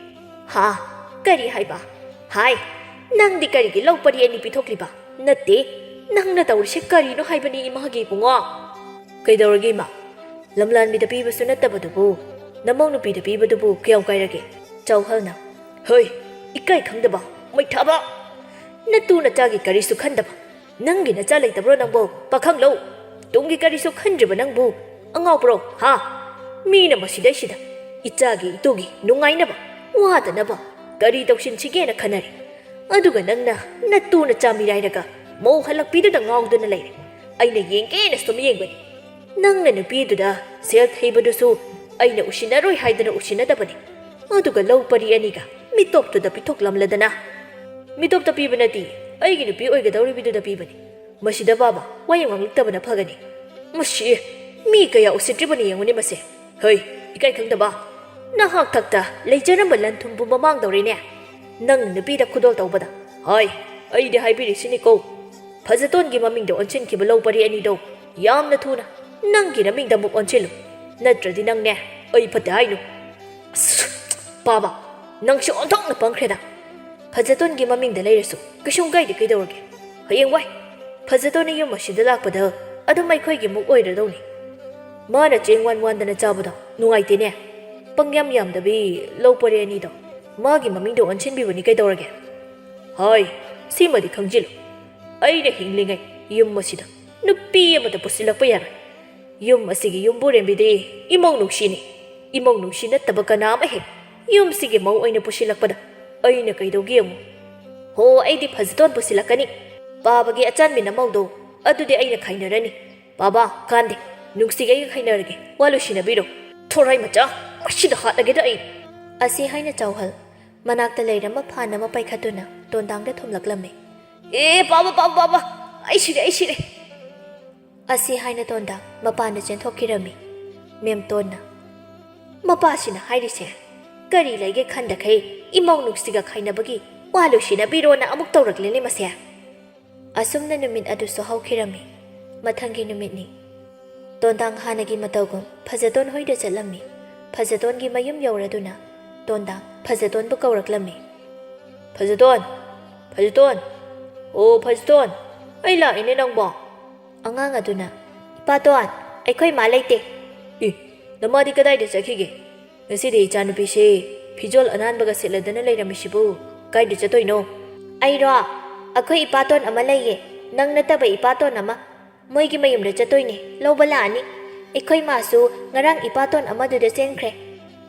"ꯍꯥ? ꯀꯔꯤ ꯍꯥꯏꯕ? ꯍꯥꯏ, ꯅꯪꯗꯤ ꯀꯔꯤꯒꯤ ꯂꯧ ꯄꯔꯤ ꯑꯅꯤ ꯄꯤꯊꯣꯛꯂꯤꯕ? ꯅꯠꯇꯦ, ꯅꯪꯅ ꯇꯧꯔꯤꯁꯦ ꯀꯔꯤꯅꯣ ꯍꯥꯏꯕꯅꯤ ꯏꯃꯥꯒꯤ ꯏꯕꯨꯡꯉꯣ?" "ꯀꯩꯗꯧꯔꯒꯦ ꯏꯃꯥ? ꯂꯝꯂꯥꯟꯕꯤꯗ ꯄꯤꯕꯁꯨ ꯅꯠꯇꯕꯗꯨꯕꯨ ꯅꯃꯧ ꯅꯨꯄꯤꯗ ꯄꯤꯕꯗꯨꯕꯨ ꯀꯌꯥꯝ ꯀꯥꯏꯔꯒꯦ?" ꯆꯥꯎꯍꯜꯅ, "ꯍꯣꯏ, ꯏꯀꯥꯏ ꯈꯪꯗꯕ, ꯃꯩꯊꯥꯕ! ꯅꯇꯨ ꯅꯆꯥꯒꯤ ꯀꯔꯤꯁꯨ ꯈꯟꯗꯕ, ꯅꯪꯒꯤ ꯅꯆꯥ ꯂꯩꯇꯕ꯭ꯔꯣ ꯅꯪꯕꯨ, ꯄꯥꯈꯪꯂꯧ? ꯇꯨꯡꯒꯤ ꯀꯔꯤꯁꯨ ꯈꯟꯗ꯭ꯔꯤꯕ ꯅꯪꯕꯨ, ꯑꯉꯥꯎꯕ꯭ꯔꯣ, ꯍꯥ? ꯃꯤꯅ ꯃꯁꯤꯗꯩꯁꯤꯗ ꯏꯆꯥꯒꯤ ꯏꯇꯨꯒꯤ ꯅꯨꯡꯉꯥꯏꯅꯕ ꯋꯥꯗꯅꯕ ꯀꯔꯤ ꯇꯧꯁꯤꯟꯁꯤꯒꯦꯅ ꯈꯟꯅꯔꯤ꯫ ꯑꯗꯨꯒ ꯅꯪꯅ ꯅꯇꯨ ꯅꯆꯥ ꯃꯤꯔꯥꯏꯔꯒ ꯃꯧ ꯍꯜꯂꯛꯄꯤꯗꯨꯗ ꯉꯥꯎꯗꯨꯅ ꯂꯩꯔꯦ꯫ ꯑꯩꯅ ꯌꯦꯡꯒꯦꯅ ꯁꯨꯝ ꯌꯦꯡꯕꯅꯤ꯫ ꯅꯪꯅ ꯅꯨꯄꯤꯗꯨꯗ ꯁꯦꯜ ꯊꯩꯕꯗꯨꯁꯨ ꯑꯩꯅ ꯎꯁꯤꯟꯅꯔꯣꯏ ꯍꯥꯏꯗꯅ ꯎꯁꯤꯟꯅꯗꯕꯅꯤ꯫ ꯑꯗꯨꯒ ꯂꯧ ꯄꯔꯤ ꯑꯅꯤꯒ ꯃꯤꯇꯣꯞꯇꯨꯗ ꯄꯤꯊꯣꯛꯂꯝꯂꯗꯅ?" "ꯃꯤꯇꯣꯞꯇ ꯄꯤꯕ ꯅꯠꯇꯦ, ꯑꯩꯒꯤ ꯅꯨꯄꯤ ꯑꯣꯏꯒꯗꯧꯔꯤꯕꯤꯗꯨꯗ ꯄꯤꯕꯅꯤ꯫ ꯃꯁꯤꯗ ꯕꯥꯕꯥ, ꯋꯥ ꯌꯥꯝ ꯉꯥꯡꯂꯛꯇꯕꯅ ꯐꯒꯅꯤ꯫ ꯃꯁꯤ ꯃꯤ ꯀꯌꯥ ꯎꯁꯤꯠꯇ꯭ꯔꯤꯕꯅꯤ ꯌꯦꯡꯉꯨꯅꯦ ꯃꯁꯦ꯫ ꯍꯩ, ꯏꯀꯥꯏ ꯈꯪꯗꯕ꯫ ꯅꯍꯥꯛ ꯊꯛꯇ ꯂꯩꯖꯔꯝꯕ ꯂꯟ ꯊꯨꯝ ꯄꯨꯝꯕ ꯃꯥꯡꯗꯧꯔꯦꯅꯦ꯫ ꯅꯪ ꯅꯨꯄꯤꯗ ꯈꯨꯗꯣꯜ ꯇꯧꯕꯗ꯫ ꯍꯣꯏ, ꯑꯩꯗꯤ ꯍꯥꯏꯕꯤꯔꯤꯁꯤꯅꯤꯀꯣ꯫ ꯐꯖꯇꯣꯟꯒꯤ ꯃꯃꯤꯡꯗ ꯑꯣꯟꯁꯤꯟꯈꯤꯕ ꯂꯧ ꯄꯔꯤ ꯑꯅꯤꯗꯣ ꯌꯥꯝꯅ ꯊꯨꯅ ꯅꯪꯒꯤ ꯅꯃꯤꯡꯗ ꯑꯃꯨꯛ ꯑꯣꯟꯁꯤꯜꯂꯨ꯫ ꯅꯠꯇ꯭ꯔꯗꯤ ꯅꯪꯅꯦ, ꯑꯩ ꯐꯠꯇꯦ ꯍꯥꯏꯅꯨ꯫ ꯑꯁ, ꯄꯥꯕ, ꯅꯪꯁꯨ ꯑꯣꯟꯊꯣꯛꯅ ꯄꯪꯈ꯭ꯔꯦꯗ꯫ ꯐꯖꯇꯣꯟꯒꯤ ꯃꯃꯤꯡꯗ ꯂꯩꯔꯁꯨ ꯀꯩꯁꯨꯝ ꯀꯥꯏꯗꯦ, ꯀꯩꯗꯧꯔꯒꯦ? ꯍꯌꯦꯡꯋꯥꯏ ꯐꯖꯇꯣꯟꯅ ꯌꯨꯝ ꯑꯁꯤꯗ ꯂꯥꯛꯄꯗ ꯑꯗꯨꯝ ꯑꯩꯈꯣꯏꯒꯤ ꯑꯃꯨꯛ ꯑꯣꯏꯔꯗꯧꯅꯤ꯫ ꯃꯥꯅ ꯆꯦꯡ ꯋꯥꯟ ꯋꯥꯟꯗꯅ ꯆꯥꯕꯗꯣ ꯅꯨꯡꯉꯥꯏꯇꯦꯅꯦ꯫ ꯄꯪꯌꯥꯝ ꯌꯥꯝꯗꯕꯤ ꯂꯧ ꯄꯔꯤ ꯑꯅꯤꯗꯣ ꯃꯥꯒꯤ ꯃꯃꯤꯡꯗ ꯑꯣꯟꯁꯤꯟꯕꯤꯕꯅꯤ, ꯀꯩꯗꯧꯔꯒꯦ? ꯍꯣꯏ, ꯁꯤꯃꯗꯤ ꯈꯪꯖꯤꯜꯂꯨ꯫ ꯑꯩꯅ ꯍꯤꯡꯂꯤꯉꯩ ꯌꯨꯝ ꯑꯁꯤꯗ ꯅꯨꯄꯤ ꯑꯃꯠꯇ ꯄꯨꯁꯤꯜꯂꯛꯄ ꯌꯥꯔꯣꯏ꯫ ꯌꯨꯝ ꯑꯁꯤꯒꯤ ꯌꯨꯝꯕꯨꯔꯦꯝꯕꯤꯗꯤ ꯏꯃꯧ ꯅꯨꯡꯁꯤꯅꯤ꯫ ꯏꯃꯧ ꯅꯨꯡꯁꯤ ꯅꯠꯇꯕ ꯀꯅꯥ ꯑꯃ ꯍꯦꯛ ꯌꯨꯝꯁꯤꯒꯤ ꯃꯧ ꯑꯣꯏꯅ ꯄꯨꯁꯤꯜꯂꯛꯄꯗ ꯑꯩꯅ ꯀꯩꯗꯧꯒꯦ ꯌꯦꯡꯉꯨ꯫ ꯍꯣ, ꯑꯩꯗꯤ ꯐꯖꯇꯣꯟ ꯄꯨꯁꯤꯜꯂꯛꯀꯅꯤ꯫ ꯄꯥꯕꯒꯤ ꯑꯆꯥꯟꯕꯤ ꯅꯃꯧꯗꯣ ꯑꯗꯨꯗꯤ ꯑꯩꯅ ꯈꯥꯏꯅꯔꯅꯤ꯫ ꯄꯥꯕ, ꯀꯥꯟꯗꯦ, ꯅꯨꯡꯁꯤꯒ ꯑꯩꯒ ꯈꯥꯏꯅꯔꯒꯦ, ꯋꯥ ꯂꯣꯏꯁꯤꯟꯅꯕꯤꯔꯣ꯫ ꯊꯣꯔꯥꯏ ꯃꯆꯥ, ꯃꯁꯤꯗ ꯍꯥꯠꯂꯒꯦꯗ ꯑꯩ꯫ ꯑꯁꯤ ꯍꯥꯏꯅ ꯆꯥꯎꯍꯜ ꯃꯅꯥꯛꯇ ꯂꯩꯔꯝꯕ ꯐꯥꯟ ꯑꯃ ꯄꯥꯏꯈꯠꯇꯨꯅ ꯇꯣꯟꯗꯥꯡꯗ ꯊꯣꯝꯂꯛꯂꯝꯃꯤ꯫ ꯑꯦ, ꯄꯥꯕ, ꯄꯥꯕ, ꯄꯥꯕ, ꯑꯩ ꯁꯤꯔꯦ, ꯑꯩ ꯁꯤꯔꯦ꯫ ꯑꯁꯤ ꯍꯥꯏꯅ ꯇꯣꯟꯗꯥ ꯃꯄꯥꯟꯗ ꯆꯦꯟꯊꯣꯛꯈꯤꯔꯝꯃꯤ꯫ ꯃꯦꯝꯇꯣꯟꯅ, "ꯃꯄꯥꯁꯤꯅ ꯍꯥꯏꯔꯤꯁꯦ ꯀꯔꯤ ꯂꯩꯒꯦ ꯈꯟꯗꯈꯩ ꯏꯃꯧ ꯅꯨꯡꯁꯤꯒ ꯈꯥꯏꯅꯕꯒꯤ ꯋꯥ ꯂꯣꯏꯁꯤꯟꯅꯕꯤꯔꯣꯅ ꯑꯃꯨꯛ ꯇꯧꯔꯛꯂꯦꯅꯦ ꯃꯁꯦ?" ꯑꯁꯨꯝꯅ ꯅꯨꯃꯤꯠ ꯑꯗꯨꯁꯨ ꯍꯧꯈꯤꯔꯝꯃꯤ꯫ ꯃꯊꯪꯒꯤ ꯅꯨꯃꯤꯠꯅꯤ꯫ ꯇꯣꯟꯗꯥꯡ ꯍꯥꯟꯅꯒꯤ ꯃꯇꯧꯒꯨꯝ ꯐꯖꯇꯣꯟ ꯍꯣꯏꯗ ꯆꯠꯂꯝꯃꯤ꯫ ꯐꯖꯇꯣꯟꯒꯤ ꯃꯌꯨꯝ ꯌꯧꯔꯗꯨꯅ ꯇꯣꯟꯗꯥꯡ ꯐꯖꯇꯣꯟꯕꯨ ꯀꯧꯔꯛꯂꯝꯃꯤ꯫ "ꯐꯖꯇꯣꯟ! ꯐꯖꯇꯣꯟ! ꯑꯣ ꯐꯖꯇꯣꯟ! ꯑꯩ ꯂꯥꯛꯏꯅꯦ ꯅꯪꯕꯣ!" ꯑꯉꯥꯡ ꯑꯗꯨꯅ, "ꯏꯄꯥꯇꯣꯟ, ꯑꯩꯈꯣꯏ ꯃꯥ ꯂꯩꯇꯦ꯫" "ꯏ, ꯅꯃꯥꯗꯤ ꯀꯗꯥꯏꯗ ꯆꯠꯈꯤꯒꯦ? ꯉꯁꯤꯗꯤ ꯏꯆꯥꯅꯨꯄꯤꯁꯦ ꯐꯤꯖꯣꯜ ꯑꯅꯥꯟꯕꯒ ꯁꯦꯠꯂꯗꯅ ꯂꯩꯔꯝꯃꯤꯁꯤꯕꯨ ꯀꯥꯏꯗ ꯆꯠꯇꯣꯏꯅꯣ?" "ꯑꯩꯔꯣ? ꯑꯩꯈꯣꯏ ꯏꯄꯥꯇꯣꯟ ꯑꯃ ꯂꯩꯌꯦ, ꯅꯪ ꯅꯠꯇꯕ ꯏꯄꯥꯇꯣꯟ ꯑꯃ꯫ ꯃꯣꯏꯒꯤ ꯃꯌꯨꯝꯗ ꯆꯠꯇꯣꯏꯅꯦ, ꯂꯧꯕ ꯂꯥꯛꯑꯅꯤ꯫ ꯑꯩꯈꯣꯏ ꯃꯥꯁꯨ ꯉꯔꯥꯡ ꯏꯄꯥꯇꯣꯟ ꯑꯃꯗꯨꯗ ꯆꯦꯟꯈ꯭ꯔꯦ꯫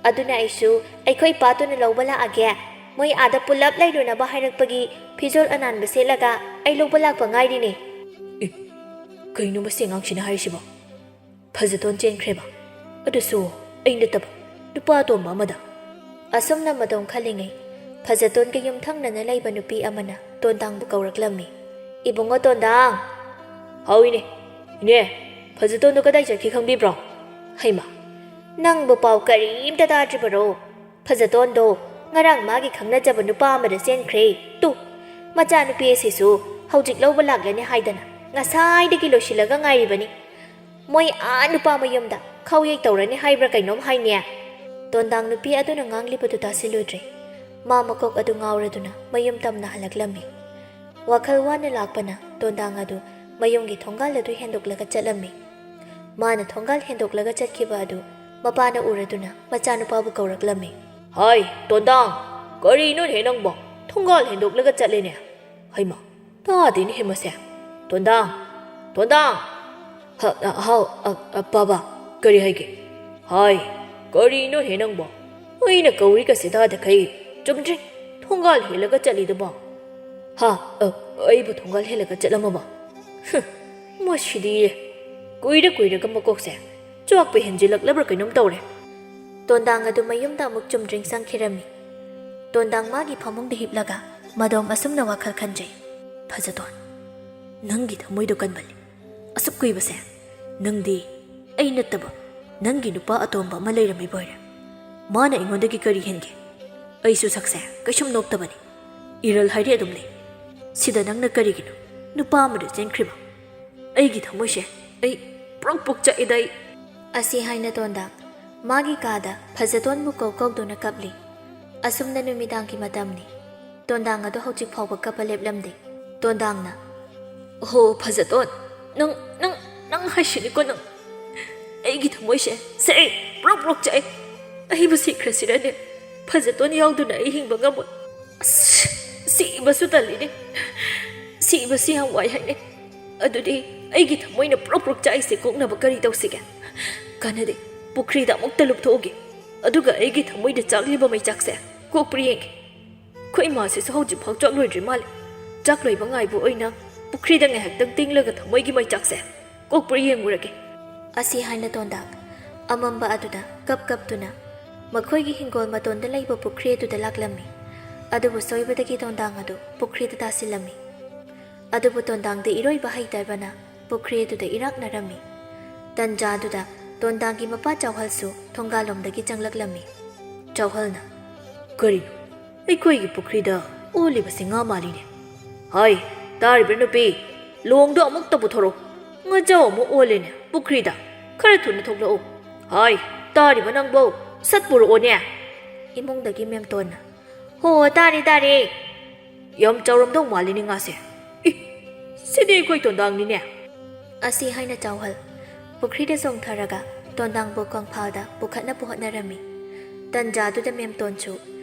ꯑꯗꯨꯅ ꯑꯩꯁꯨ ꯑꯩꯈꯣꯏ ꯏꯄꯥꯇꯣꯟꯅ ꯂꯧꯕ ꯂꯥꯛꯑꯒꯦ꯫ ꯃꯣꯏ ꯑꯥꯗ ꯄꯨꯂꯞ ꯂꯩꯔꯨꯅꯕ ꯍꯥꯏꯔꯛꯄꯒꯤ ꯐꯤꯖꯣꯜ ꯑꯅꯥꯟꯕ ꯁꯦꯠꯂꯒ ꯑꯩ ꯂꯧꯕ ꯂꯥꯛꯄ ꯉꯥꯏꯔꯤꯅꯦ꯫" "ꯑꯦ, ꯀꯩꯅꯣ ꯃꯁꯤ ꯑꯉꯥꯡꯁꯤꯅ ꯍꯥꯏꯔꯤꯁꯤꯕꯣ? ꯐꯖꯇꯣꯟ ꯆꯦꯟꯈ꯭ꯔꯦꯕ, ꯑꯗꯨꯁꯨ ꯑꯩ ꯅꯠꯇꯕ ꯅꯨꯄꯥ ꯑꯇꯣꯝꯕ ꯑꯃꯗ?" ꯑꯁꯨꯝꯅ ꯃꯇꯝ ꯈꯜꯂꯤꯉꯩ ꯐꯖꯇꯣꯟꯒ ꯌꯨꯝꯊꯪꯅꯅ ꯂꯩꯕ ꯅꯨꯄꯤ ꯑꯃꯅ ꯇꯣꯟꯗꯥꯡꯕꯨ ꯀꯧꯔꯛꯂꯝꯃꯤ꯫ "ꯏꯕꯨꯡꯉꯣ ꯇꯣꯟꯗꯥꯡ!" "ꯍꯥꯎ ꯏꯅꯦ꯫ ꯏꯅꯦ, ꯐꯖꯇꯣꯟꯗꯣ ꯀꯗꯥꯏ ꯆꯠꯈꯤ ꯈꯪꯕꯤꯕ꯭ꯔꯣ?" "ꯍꯩꯃꯥ, ꯅꯪꯕꯨ ꯄꯥꯎ ꯀꯔꯤꯝꯇ ꯇꯥꯗ꯭ꯔꯤꯕꯔꯣ? ꯐꯖꯇꯣꯟꯗꯣ ꯉꯔꯥꯡ ꯃꯥꯒꯤ ꯈꯪꯅꯖꯕ ꯅꯨꯄꯥ ꯑꯃꯗ ꯆꯦꯟꯈ꯭ꯔꯦ꯫ ꯇꯨ, ꯃꯆꯥꯅꯨꯄꯤ ꯑꯁꯤꯁꯨ ꯍꯧꯖꯤꯛ ꯂꯧꯕ ꯂꯥꯛꯂꯅꯤ ꯍꯥꯏꯗꯅ ꯉꯁꯥꯏꯗꯒꯤ ꯂꯣꯏꯁꯤꯜꯂꯒ ꯉꯥꯏꯔꯤꯕꯅꯤ꯫ ꯃꯣꯏ ꯑꯥ ꯅꯨꯄꯥ ꯃꯌꯨꯝꯗ ꯈꯥꯎꯌꯩ ꯇꯧꯔꯅꯤ ꯍꯥꯏꯕ꯭ꯔꯥ ꯀꯩꯅꯣꯝ ꯍꯥꯏꯅꯦ꯫" ꯇꯣꯟꯗꯥꯡ ꯅꯨꯄꯤ ꯑꯗꯨꯅ ꯉꯥꯡꯂꯤꯕꯗꯨ ꯇꯥꯁꯤꯜꯂꯨꯗ꯭ꯔꯦ꯫ ꯃꯥ ꯃꯀꯣꯛ ꯑꯗꯨ ꯉꯥꯎꯔꯗꯨꯅ ꯃꯌꯨꯝ ꯇꯝꯅ ꯍꯜꯂꯛꯂꯝꯃꯤ꯫ ꯋꯥꯈꯜ ꯋꯥꯅ ꯂꯥꯛꯄꯅ ꯇꯣꯟꯗꯥꯡ ꯑꯗꯨ ꯃꯌꯨꯝꯒꯤ ꯊꯣꯡꯒꯥꯜ ꯑꯗꯨ ꯍꯦꯟꯗꯣꯛꯂꯒ ꯆꯠꯂꯝꯃꯤ꯫ ꯃꯥꯅ ꯊꯣꯡꯒꯥꯜ ꯍꯦꯟꯗꯣꯛꯂꯒ ꯆꯠꯈꯤꯕ ꯑꯗꯨ ꯃꯄꯥꯅ ꯎꯔꯗꯨꯅ ꯃꯆꯥꯅꯨꯄꯥꯕꯨ ꯀꯧꯔꯛꯂꯝꯃꯤ꯫ "ꯍꯥꯏ, ꯇꯣꯟꯗꯥꯡ, ꯀꯔꯤꯅꯣꯅꯦ ꯅꯪꯕꯣ? ꯊꯣꯡꯒꯥꯜ ꯍꯦꯟꯗꯣꯛꯂꯒ ꯆꯠꯂꯦꯅꯦ꯫ ꯍꯩꯃꯥ, ꯇꯥꯗꯦꯅꯦꯍꯦ ꯃꯁꯦ꯫ ꯇꯣꯟꯗꯥꯡ, ꯇꯣꯟꯗꯥꯡ!" "ꯍ-, ꯑ, ꯍꯥꯎ, ꯑ, ꯑ, ꯄꯥꯕ, ꯀꯔꯤ ꯍꯥꯏꯒꯦ?" "ꯍꯥꯏ, ꯀꯔꯤꯅꯣꯅꯦ ꯅꯪꯕꯣ? ꯑꯩꯅ ꯀꯧꯔꯤꯒꯁꯦ ꯇꯥꯗꯈꯩ ꯆꯨꯝꯗ꯭ꯔꯤꯡ ꯊꯣꯡꯒꯥꯜ ꯍꯦꯜꯂꯒ ꯆꯠꯂꯤꯗꯨꯕꯣ?" "ꯍꯥ? ꯑ, ꯑꯩꯕꯨ ꯊꯣꯡꯒꯥꯜ ꯍꯦꯜꯂꯒ ꯆꯠꯂꯝꯃꯕ? ꯍꯨꯝ, ꯃꯁꯤꯗꯤ ꯀꯨꯏꯔ ꯀꯨꯏꯔꯒ ꯃꯀꯣꯛꯁꯦ ꯆꯥꯛꯄ ꯍꯦꯟꯖꯤꯜꯂꯛꯂꯕ꯭ꯔꯥ ꯀꯩꯅꯣꯝ ꯇꯧꯔꯦ꯫" ꯇꯣꯟꯗꯥꯡ ꯑꯗꯨ ꯃꯌꯨꯝꯗ ꯑꯃꯨꯛ ꯆꯨꯝꯗ꯭ꯔꯤꯡ ꯆꯪꯈꯤꯔꯝꯃꯤ꯫ ꯇꯣꯟꯗꯥꯡ ꯃꯥꯒꯤ ꯐꯃꯨꯡꯗ ꯍꯤꯞꯂꯒ ꯃꯗꯣꯝ ꯑꯁꯨꯝꯅ ꯋꯥꯈꯜ ꯈꯟꯖꯩ꯫ "ꯐꯖꯇꯣꯟ, ꯅꯪꯒꯤ ꯊꯃꯣꯏꯗꯣ ꯀꯟꯃꯜꯂꯤ꯫ ꯑꯁꯨꯛ ꯀꯨꯏꯕꯁꯦ ꯅꯪꯗꯤ ꯑꯩ ꯅꯠꯇꯕ ꯅꯪꯒꯤ ꯅꯨꯄꯥ ꯑꯇꯣꯝꯕ ꯑꯃ ꯂꯩꯔꯝꯃꯤꯕ ꯑꯣꯏꯔꯦ꯫ ꯃꯥꯅ ꯑꯩꯉꯣꯟꯗꯒꯤ ꯀꯔꯤ ꯍꯦꯟꯒꯦ? ꯑꯩꯁꯨ ꯁꯛꯁꯦ ꯀꯩꯁꯨꯝ ꯅꯣꯞꯇꯕꯅꯤ꯫ ꯏꯔꯜ ꯍꯥꯏꯔꯦ ꯑꯗꯨꯝ ꯂꯩ꯫ ꯁꯤꯗ ꯅꯪꯅ ꯀꯔꯤꯒꯤꯅꯣ ꯅꯨꯄꯥ ꯑꯃꯗ ꯆꯦꯟꯈ꯭ꯔꯤꯕ? ꯑꯩꯒꯤ ꯊꯃꯣꯏꯁꯦ ꯑꯩ ꯄ꯭ꯔꯣꯛ ꯄ꯭ꯔꯣꯛ ꯆꯥꯛꯏꯗ ꯑꯩ꯫" ꯑꯁꯤ ꯍꯥꯏꯅ ꯇꯣꯟꯗꯥꯡ ꯃꯥꯒꯤ ꯀꯥꯗ ꯐꯖꯇꯣꯟꯕꯨ ꯀꯧ ꯀꯧꯗꯨꯅ ꯀꯞꯂꯤ꯫ ꯑꯁꯨꯝꯅ ꯅꯨꯃꯤꯗꯥꯡꯒꯤ ꯃꯇꯝꯅꯤ꯫ ꯇꯣꯟꯗꯥꯡ ꯑꯗꯨ ꯍꯧꯖꯤꯛ ꯐꯥꯎꯕ ꯀꯞꯄ ꯂꯦꯞꯂꯝꯗꯦ꯫ ꯇꯣꯟꯗꯥꯡꯅ, "ꯍꯣ, ꯐꯖꯇꯣꯟ, ꯅꯪ, ꯅꯪ, ꯅꯪ ꯍꯥꯏꯁꯤꯅꯤꯀꯣ ꯅꯪ꯫ ꯑꯩꯒꯤ ꯊꯃꯣꯏꯁꯦ ꯁꯦ ꯄ꯭ꯔꯣꯛ ꯄ꯭ꯔꯣꯛ ꯆꯥꯛꯑꯦ꯫ ꯑꯩꯕꯨ ꯁꯤꯈ꯭ꯔꯁꯤꯔꯅꯦ? ꯐꯖꯇꯣꯟ ꯌꯥꯎꯗꯅ ꯑꯩ ꯍꯤꯡꯕ ꯉꯝꯃꯣꯏ꯫ ꯑꯁ, ꯁꯤꯕꯁꯨ ꯇꯜꯂꯤꯅꯦ꯫ ꯁꯤꯕꯁꯤ ꯌꯥꯝ ꯋꯥꯏ ꯍꯥꯏꯅꯦ꯫ ꯑꯗꯨꯗꯤ ꯑꯩꯒꯤ ꯊꯃꯣꯏꯅ ꯄ꯭ꯔꯣꯛ ꯄ꯭ꯔꯣꯛ ꯆꯥꯛꯏꯁꯦ ꯀꯣꯛꯅꯕ ꯀꯔꯤ ꯇꯧꯁꯤꯒꯦ? ꯀꯥꯟꯅꯗꯦ, ꯄꯨꯈ꯭ꯔꯤꯗ ꯑꯃꯨꯛꯇ ꯂꯨꯞꯊꯣꯛꯎꯒꯦ꯫ ꯑꯗꯨꯒ ꯑꯩꯒꯤ ꯊꯃꯣꯏꯗ ꯆꯥꯛꯂꯤꯕ ꯃꯩꯆꯥꯛꯁꯦ ꯀꯣꯛꯄ꯭ꯔꯥ ꯌꯦꯡꯒꯦ꯫" ꯑꯩꯈꯣꯏ ꯏꯃꯥꯁꯤꯁꯨ ꯍꯧꯖꯤꯛꯐꯥꯎ ꯆꯥꯛ ꯂꯣꯏꯗ꯭ꯔꯤ ꯃꯥꯜꯂꯦ꯫ ꯆꯥꯛ ꯂꯣꯏꯕ ꯉꯥꯏꯕ ꯑꯣꯏꯅ ꯄꯨꯈ꯭ꯔꯤꯗ ꯉꯥꯏꯍꯥꯛꯇꯪ ꯇꯤꯡꯂꯒ ꯊꯃꯣꯏꯒꯤ ꯃꯩꯆꯥꯛꯁꯦ ꯀꯣꯛꯄ꯭ꯔꯥ ꯌꯦꯡꯉꯨꯔꯒꯦ꯫ ꯑꯁꯤ ꯍꯥꯏꯅ ꯇꯣꯟꯗꯥꯡ ꯑꯃꯝꯕ ꯑꯗꯨꯗ ꯀꯞ ꯀꯞꯇꯨꯅ ꯃꯈꯣꯏꯒꯤ ꯍꯤꯡꯒꯣꯜ ꯃꯇꯣꯟꯗ ꯂꯩꯕ ꯄꯨꯈ꯭ꯔꯤ ꯑꯗꯨꯗ ꯂꯥꯛꯂꯝꯃꯤ꯫ ꯑꯗꯨꯕꯨ ꯁꯣꯏꯕꯗꯒꯤ ꯇꯣꯟꯗꯥꯡ ꯑꯗꯨ ꯄꯨꯈ꯭ꯔꯤꯗ ꯇꯥꯁꯤꯜꯂꯝꯃꯤ꯫ ꯑꯗꯨꯕꯨ ꯇꯣꯟꯗꯥꯡꯗꯤ ꯏꯔꯣꯏꯕ ꯍꯩꯇꯕꯅ ꯄꯨꯈ꯭ꯔꯤ ꯑꯗꯨꯗ ꯏꯔꯥꯛꯅꯔꯝꯃꯤ꯫ ꯇꯟꯖꯥꯗꯨꯗ ꯇꯣꯟꯗꯥꯡꯒꯤ ꯃꯄꯥ ꯆꯥꯎꯍꯜꯁꯨ ꯊꯣꯡꯒꯥꯜꯂꯣꯝꯗꯒꯤ ꯆꯪꯂꯛꯂꯝꯃꯤ꯫ ꯆꯥꯎꯍꯜꯅ, "ꯀꯔꯤꯅꯣ? ꯑꯩꯈꯣꯏꯒꯤ ꯄꯨꯈ꯭ꯔꯤꯗ ꯑꯣꯜꯂꯤꯕꯁꯤ ꯉꯥ ꯃꯥꯜꯂꯤꯅꯦ꯫ ꯍꯥꯏ, ꯇꯥꯔꯤꯕ꯭ꯔꯥ ꯅꯨꯄꯤ? ꯂꯣꯡꯗꯣ ꯑꯃꯨꯛꯇ ꯄꯨꯊꯣꯔꯛꯎ꯫ ꯉꯥꯖꯥꯎ ꯑꯃ ꯑꯣꯜꯂꯦꯅꯦ ꯄꯨꯈ꯭ꯔꯤꯗ꯫ ꯈꯔ ꯊꯨꯅ ꯊꯣꯛꯂꯛꯎ꯫ ꯍꯥꯏ, ꯇꯥꯔꯤꯕ ꯅꯪꯕꯣ? ꯁꯠ ꯄꯨꯔꯛꯑꯣꯅꯦ!" ꯏꯃꯨꯡꯗꯒꯤ ꯃꯦꯝꯇꯣꯟꯅ, "ꯍꯣ, ꯇꯥꯔꯦ, ꯇꯥꯔꯦ꯫ ꯌꯥꯝ ꯆꯥꯎꯔꯝꯗꯧ ꯃꯥꯜꯂꯤꯅꯦ ꯉꯥꯁꯦ꯫ ꯏ, ꯁꯤꯗꯤ ꯑꯩꯈꯣꯏ ꯇꯣꯟꯗꯥꯡꯅꯤꯅꯦ!" ꯑꯁꯤ ꯍꯥꯏꯅ ꯆꯥꯎꯍꯜ ꯄꯨꯈ꯭ꯔꯤꯗ ꯆꯣꯡꯊꯔꯒ ꯇꯣꯟꯗꯥꯡꯕꯨ ꯀꯪꯐꯥꯜꯗ ꯄꯨꯈꯠꯅꯕ ꯍꯣꯠꯅꯔꯝꯃꯤ꯫ ꯇꯟꯖꯥꯗꯨꯗ ꯃꯦꯝꯇꯣꯟꯁꯨ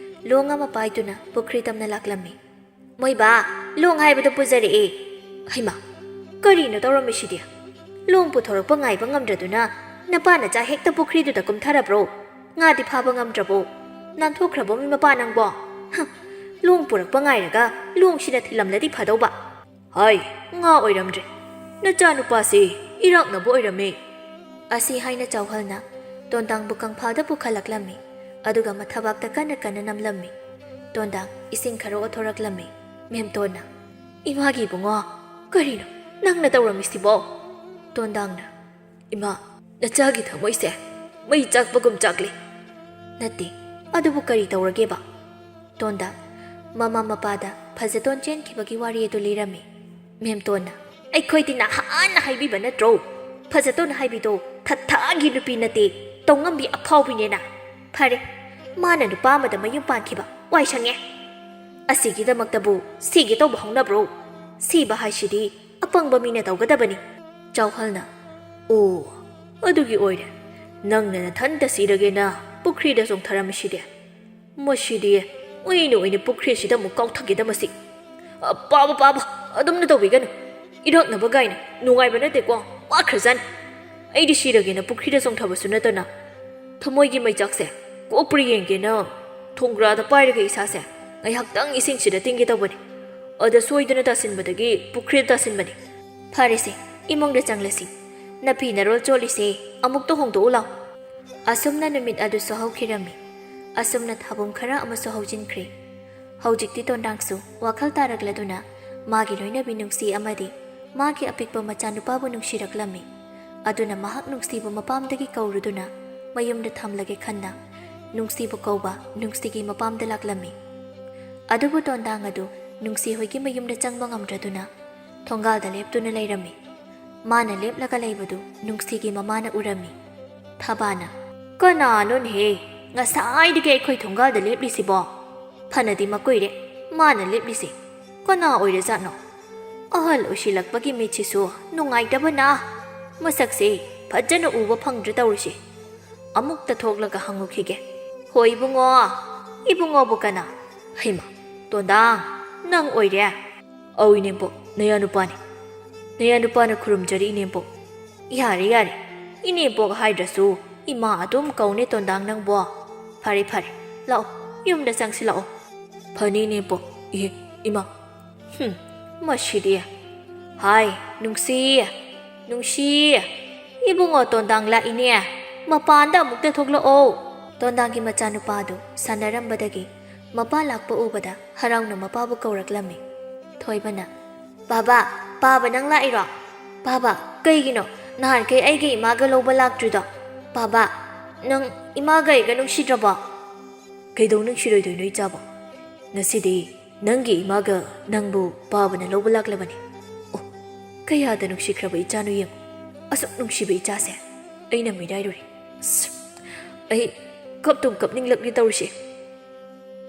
ꯂꯣꯡ ꯑꯃ ꯄꯥꯏꯗꯨꯅ ꯄꯨꯈ꯭ꯔꯤ ꯇꯝꯅ ꯂꯥꯛꯂꯝꯃꯤ꯫ "ꯃꯣꯏꯕꯥ, ꯂꯣꯡ ꯍꯥꯏꯕꯗꯨ ꯄꯨꯖꯔꯛꯑꯦ꯫" "ꯍꯩꯃꯥ, ꯀꯔꯤꯅꯣ ꯇꯧꯔꯝꯃꯤꯁꯤꯗꯤ? ꯂꯣꯡ ꯄꯨꯊꯣꯔꯛꯄ ꯉꯥꯏꯕ ꯉꯝꯗ꯭ꯔꯗꯨꯅ ꯅꯄꯥ ꯅꯆꯥ ꯍꯦꯛꯇ ꯄꯨꯈ꯭ꯔꯤꯗꯨꯗ ꯀꯨꯝꯊꯔꯕ꯭ꯔꯣ? ꯉꯥꯗꯤ ꯐꯥꯕ ꯉꯝꯗ꯭ꯔꯕꯣ? ꯅꯥꯟꯊꯣꯛꯈ꯭ꯔꯕꯣ ꯃꯤ ꯃꯄꯥ ꯅꯪꯕꯣ? ꯍꯝ, ꯂꯣꯡ ꯄꯨꯔꯛꯄ ꯉꯥꯏꯔꯒ ꯂꯣꯡꯁꯤꯅ ꯊꯤꯜꯂꯝꯂꯗꯤ ꯐꯗꯧꯕ꯫" "ꯍꯥꯏ, ꯉꯥ ꯑꯣꯏꯔꯝꯗ꯭ꯔꯦ꯫ ꯅꯆꯥꯅꯨꯄꯥꯁꯤ ꯏꯔꯥꯛꯅꯕ ꯑꯣꯏꯔꯝꯃꯦ꯫" ꯑꯁꯤ ꯍꯥꯏꯅ ꯆꯥꯎꯍꯜꯅ ꯇꯣꯟꯗꯥꯡꯕꯨ ꯀꯪꯐꯥꯜꯗ ꯄꯨꯈꯠꯂꯛꯂꯝꯃꯤ꯫ ꯑꯗꯨꯒ ꯃꯊꯕꯥꯛꯇ ꯀꯟꯅ ꯀꯟꯅ ꯅꯝꯂꯝꯃꯤ꯫ ꯇꯣꯟꯗꯥꯡ ꯏꯁꯤꯡ ꯈꯔ ꯑꯣꯠꯊꯣꯔꯛꯂꯝꯃꯤ꯫ ꯃꯦꯝꯇꯣꯟꯅ, "ꯏꯃꯥꯒꯤ ꯏꯕꯨꯡꯉꯣ, ꯀꯔꯤꯅꯣ ꯅꯪꯅ ꯇꯧꯔꯝꯃꯤꯁꯤꯕꯣ?" ꯇꯣꯟꯗꯥꯡꯅ, "ꯏꯃꯥ, ꯅꯆꯥꯒꯤ ꯊꯃꯣꯏꯁꯦ ꯃꯩ ꯆꯥꯛꯄꯒꯨꯝ ꯆꯥꯛꯂꯤ꯫" "ꯅꯠꯇꯦ, ꯑꯗꯨꯕꯨ ꯀꯔꯤ ꯇꯧꯔꯒꯦꯕ?" ꯇꯣꯟꯗꯥꯡ ꯃꯃꯥ ꯃꯄꯥꯗ ꯐꯖꯇꯣꯟ ꯆꯦꯟꯈꯤꯕꯒꯤ ꯋꯥꯔꯤ ꯑꯗꯨ ꯂꯤꯔꯝꯃꯤ꯫ ꯃꯦꯝꯇꯣꯟꯅ, "ꯑꯩꯈꯣꯏꯗꯤ ꯅꯍꯥꯟꯅ ꯍꯥꯏꯕꯤꯕ ꯅꯠꯇ꯭ꯔꯣ? ꯐꯖꯇꯣꯟ ꯍꯥꯏꯕꯤꯗꯣ ꯊꯠꯊꯥꯒꯤ ꯅꯨꯄꯤ ꯅꯠꯇꯦ, ꯇꯧꯉꯝꯕꯤ ꯑꯐꯥꯎꯕꯤꯅꯦꯅ꯫ ꯐꯔꯦ, ꯃꯥꯅ ꯅꯨꯄꯥ ꯑꯃꯗ ꯃꯌꯨꯝ ꯄꯥꯟꯈꯤꯕ, ꯋꯥꯏ ꯁꯪꯉꯦ꯫ ꯑꯁꯤꯒꯤꯗꯃꯛꯇꯕꯨ ꯁꯤꯒꯦ ꯇꯧꯕ ꯍꯧꯅꯕ꯭ꯔꯣ? ꯁꯤꯕ ꯍꯥꯏꯁꯤꯗꯤ ꯑꯄꯪꯕ ꯃꯤꯅ ꯇꯧꯒꯗꯕꯅꯤ꯫" ꯆꯥꯎꯍꯜꯅ, "ꯑꯣ, ꯑꯗꯨꯒꯤ ꯑꯣꯏꯔꯦ ꯅꯪꯅ ꯅꯊꯟꯇ ꯁꯤꯔꯒꯦꯅ ꯄꯨꯈ꯭ꯔꯤꯗ ꯆꯣꯡꯊꯔꯝꯃꯤꯁꯤꯗꯤ꯫ ꯃꯁꯤꯗꯤ ꯑꯩꯅ ꯑꯣꯏꯅ ꯄꯨꯈ꯭ꯔꯤꯁꯤꯗ ꯑꯃꯨꯛ ꯀꯥꯎꯊꯒꯦꯗ ꯃꯁꯤ꯫ ꯑ, ꯄꯥꯕ, ꯄꯥꯕ, ꯑꯗꯨꯝꯅ ꯇꯧꯕꯤꯒꯅꯨ꯫ ꯏꯔꯛꯅꯕ ꯀꯥꯏꯅ ꯅꯨꯡꯉꯥꯏꯕ ꯅꯠꯇꯦꯀꯣ, ꯋꯥꯈ꯭ꯔꯖꯥꯠꯅꯤ꯫ ꯑꯩꯗꯤ ꯁꯤꯔꯒꯦꯅ ꯄꯨꯈ꯭ꯔꯤꯗ ꯆꯣꯡꯊꯕꯁꯨ ꯅꯠꯇꯅ ꯊꯃꯣꯏꯒꯤ ꯃꯩꯆꯥꯛꯁꯦ ꯀꯣꯛꯄ꯭ꯔꯥ ꯌꯦꯡꯒꯦꯅ ꯊꯣꯡꯒ꯭ꯔꯥꯗ ꯄꯥꯏꯔꯒ ꯏꯁꯥꯁꯦ ꯉꯥꯏꯍꯥꯛꯇꯪ ꯏꯁꯤꯡꯁꯤꯗ ꯇꯤꯡꯒꯦ ꯇꯧꯕꯅꯤ꯫ ꯑꯗ ꯁꯣꯏꯗꯅ ꯇꯥꯁꯤꯟꯕꯗꯒꯤ ꯄꯨꯈ꯭ꯔꯤꯗ ꯇꯥꯁꯤꯟꯕꯅꯤ꯫" "ꯐꯔꯦꯁꯦ, ꯏꯃꯨꯡꯗ ꯆꯪꯂꯁꯤ꯫ ꯅꯐꯤ ꯅꯔꯣꯜ ꯆꯣꯠꯂꯤꯁꯦ ꯑꯃꯨꯛꯇ ꯍꯣꯡꯗꯣꯛꯎ ꯂꯥꯎ꯫" ꯑꯁꯨꯝꯅ ꯅꯨꯃꯤꯠ ꯑꯗꯨꯁꯨ ꯍꯧꯈꯤꯔꯝꯃꯤ꯫ ꯑꯁꯨꯝꯅ ꯊꯥꯕꯨꯡ ꯈꯔ ꯑꯃꯁꯨ ꯍꯧꯖꯤꯟꯈ꯭ꯔꯦ꯫ ꯍꯧꯖꯤꯛꯇꯤ ꯇꯣꯟꯗꯥꯡꯁꯨ ꯋꯥꯈꯜ ꯇꯥꯔꯛꯂꯗꯨꯅ ꯃꯥꯒꯤ ꯂꯣꯏꯅꯕꯤ ꯅꯨꯡꯁꯤ ꯑꯃꯗꯤ ꯃꯥꯒꯤ ꯑꯄꯤꯛꯄ ꯃꯆꯥꯅꯨꯄꯥꯕꯨ ꯅꯨꯡꯁꯤꯔꯛꯂꯝꯃꯤ꯫ ꯑꯗꯨꯅ ꯃꯍꯥꯛ ꯅꯨꯡꯁꯤꯕꯨ ꯃꯄꯥꯝꯗꯒꯤ ꯀꯧꯔꯨꯗꯨꯅ ꯃꯌꯨꯝꯗ ꯊꯝꯂꯒꯦ ꯈꯟꯅ ꯅꯨꯡꯁꯤꯕꯨ ꯀꯧꯕ ꯅꯨꯡꯁꯤꯒꯤ ꯃꯄꯥꯝꯗ ꯂꯥꯛꯂꯝꯃꯤ꯫ ꯑꯗꯨꯕꯨ ꯇꯣꯟꯗꯥꯡ ꯑꯗꯨ ꯅꯨꯡꯁꯤ ꯍꯣꯏꯒꯤ ꯃꯌꯨꯝꯗ ꯆꯪꯕ ꯉꯝꯗ꯭ꯔꯗꯨꯅ ꯊꯣꯡꯒꯥꯜꯗ ꯂꯦꯞꯇꯨꯅ ꯂꯩꯔꯝꯃꯤ꯫ ꯃꯥꯅ ꯂꯦꯞꯂꯒ ꯂꯩꯕꯗꯨ ꯅꯨꯡꯁꯤꯒꯤ ꯃꯃꯥꯅ ꯎꯔꯝꯃꯤ꯫ ꯊꯕꯥꯅ, "ꯀꯅꯥꯅꯣꯅꯦꯍꯦ ꯉꯁꯥꯏꯗꯒꯤ ꯑꯩꯈꯣꯏ ꯊꯣꯡꯒꯥꯜꯗ ꯂꯦꯞꯂꯤꯁꯤꯕꯣ? ꯐꯅꯗꯤ ꯃꯀꯨꯏꯔꯦ ꯃꯥꯅ ꯂꯦꯞꯂꯤꯁꯦ꯫ ꯀꯅꯥ ꯑꯣꯏꯔꯖꯥꯠꯅꯣ? ꯑꯍꯜ ꯑꯣꯏꯁꯤꯜꯂꯛꯄꯒꯤ ꯃꯤꯠꯁꯤꯁꯨ ꯅꯨꯡꯉꯥꯏꯇꯕꯅ ꯃꯁꯛꯁꯦ ꯐꯖꯅ ꯎꯕ ꯐꯪꯗ꯭ꯔꯦ ꯇꯧꯔꯤꯁꯦ꯫ ꯑꯃꯨꯛꯇ ꯊꯣꯛꯂꯒ ꯍꯪꯉꯨꯈꯤꯒꯦ꯫ ꯍꯣꯏ ꯏꯕꯨꯡꯉꯣ, ꯏꯕꯨꯡꯉꯣꯕꯨ ꯀꯅꯥ? ꯍꯩꯃ, ꯇꯣꯟꯗꯥꯡ, ꯅꯪ ꯑꯣꯏꯔꯦ?" "ꯑꯧ ꯏꯅꯦꯝꯄꯣꯛ, ꯅꯌꯥ ꯅꯨꯄꯥꯅꯤ꯫ ꯅꯌꯥ ꯅꯨꯄꯥꯅ ꯈꯨꯔꯨꯝꯖꯔꯤ ꯏꯅꯦꯝꯄꯣꯛ꯫" "ꯌꯥꯔꯦ ꯌꯥꯔꯦ, ꯏꯅꯦꯝꯄꯣꯛ ꯍꯥꯏꯗ꯭ꯔꯁꯨ ꯏꯃꯥ ꯑꯗꯨꯝ ꯀꯧꯅꯦ ꯇꯣꯟꯗꯥꯡ ꯅꯪꯕꯣ꯫ ꯐꯔꯦ ꯐꯔꯦ, ꯂꯥꯛꯑꯣ, ꯌꯨꯝꯗ ꯆꯪꯁꯤ ꯂꯥꯛꯑꯣ꯫" "ꯐꯅꯤ ꯏꯅꯦꯝꯄꯣꯛ꯫" "ꯏꯍꯦ, ꯏꯃꯥ, ꯍꯨꯝ, ꯃꯁꯤꯗꯤ꯫ ꯍꯥꯏ, ꯅꯨꯡꯁꯤ, ꯅꯨꯡꯁꯤ, ꯏꯕꯨꯡꯉꯣ ꯇꯣꯟꯗꯥꯡ ꯂꯥꯛꯏꯅꯦ, ꯃꯄꯥꯟꯗ ꯑꯃꯨꯛꯇ ꯊꯣꯛꯂꯛꯑꯣ꯫" ꯇꯣꯟꯗꯥꯡꯒꯤ ꯃꯆꯥꯅꯨꯄꯥꯗꯨ ꯁꯥꯟꯅꯔꯝꯕꯗꯒꯤ ꯃꯄꯥ ꯂꯥꯛꯄ ꯎꯕꯗ ꯍꯔꯥꯎꯅ ꯃꯄꯥꯕꯨ ꯀꯧꯔꯛꯂꯝꯃꯤ꯫ ꯊꯣꯏꯕꯅ, "ꯕꯥꯕꯥ, ꯄꯥꯕ ꯅꯪ ꯂꯥꯛꯏꯔꯣ? ꯄꯥꯕ, ꯀꯩꯒꯤꯅꯣ ꯅꯍꯥꯟꯈꯩ ꯑꯩꯒ ꯏꯃꯥꯒ ꯂꯧꯕ ꯂꯥꯛꯇ꯭ꯔꯤꯗꯣ? ꯄꯥꯕ, ꯅꯪ ꯏꯃꯥꯒ ꯑꯩꯒ ꯅꯨꯡꯁꯤꯗ꯭ꯔꯕꯣ?" "ꯀꯩꯗꯧ ꯅꯨꯡꯁꯤꯔꯣꯏꯗꯣꯏꯅꯣ ꯏꯆꯥꯕꯣ? ꯉꯁꯤꯗꯤ ꯅꯪꯒꯤ ꯏꯃꯥꯒ ꯅꯪꯕꯨ ꯄꯥꯕꯅ ꯂꯧꯕ ꯂꯥꯛꯂꯕꯅꯤ꯫ ꯑꯣ, ꯀꯌꯥꯗ ꯅꯨꯡꯁꯤꯈ꯭ꯔꯕ ꯏꯆꯥꯅꯣ ꯌꯦꯡꯉꯨ꯫ ꯑꯁꯨꯛ ꯅꯨꯡꯁꯤꯕ ꯏꯆꯥꯁꯦ ꯑꯩꯅ ꯃꯤꯔꯥꯏꯔꯨꯔꯦ꯫ ꯑꯁ, ꯑꯩ ꯀꯞꯇꯨꯝ ꯀꯞꯅꯤꯡꯂꯛꯂꯤ ꯇꯧꯔꯤꯁꯦ꯫"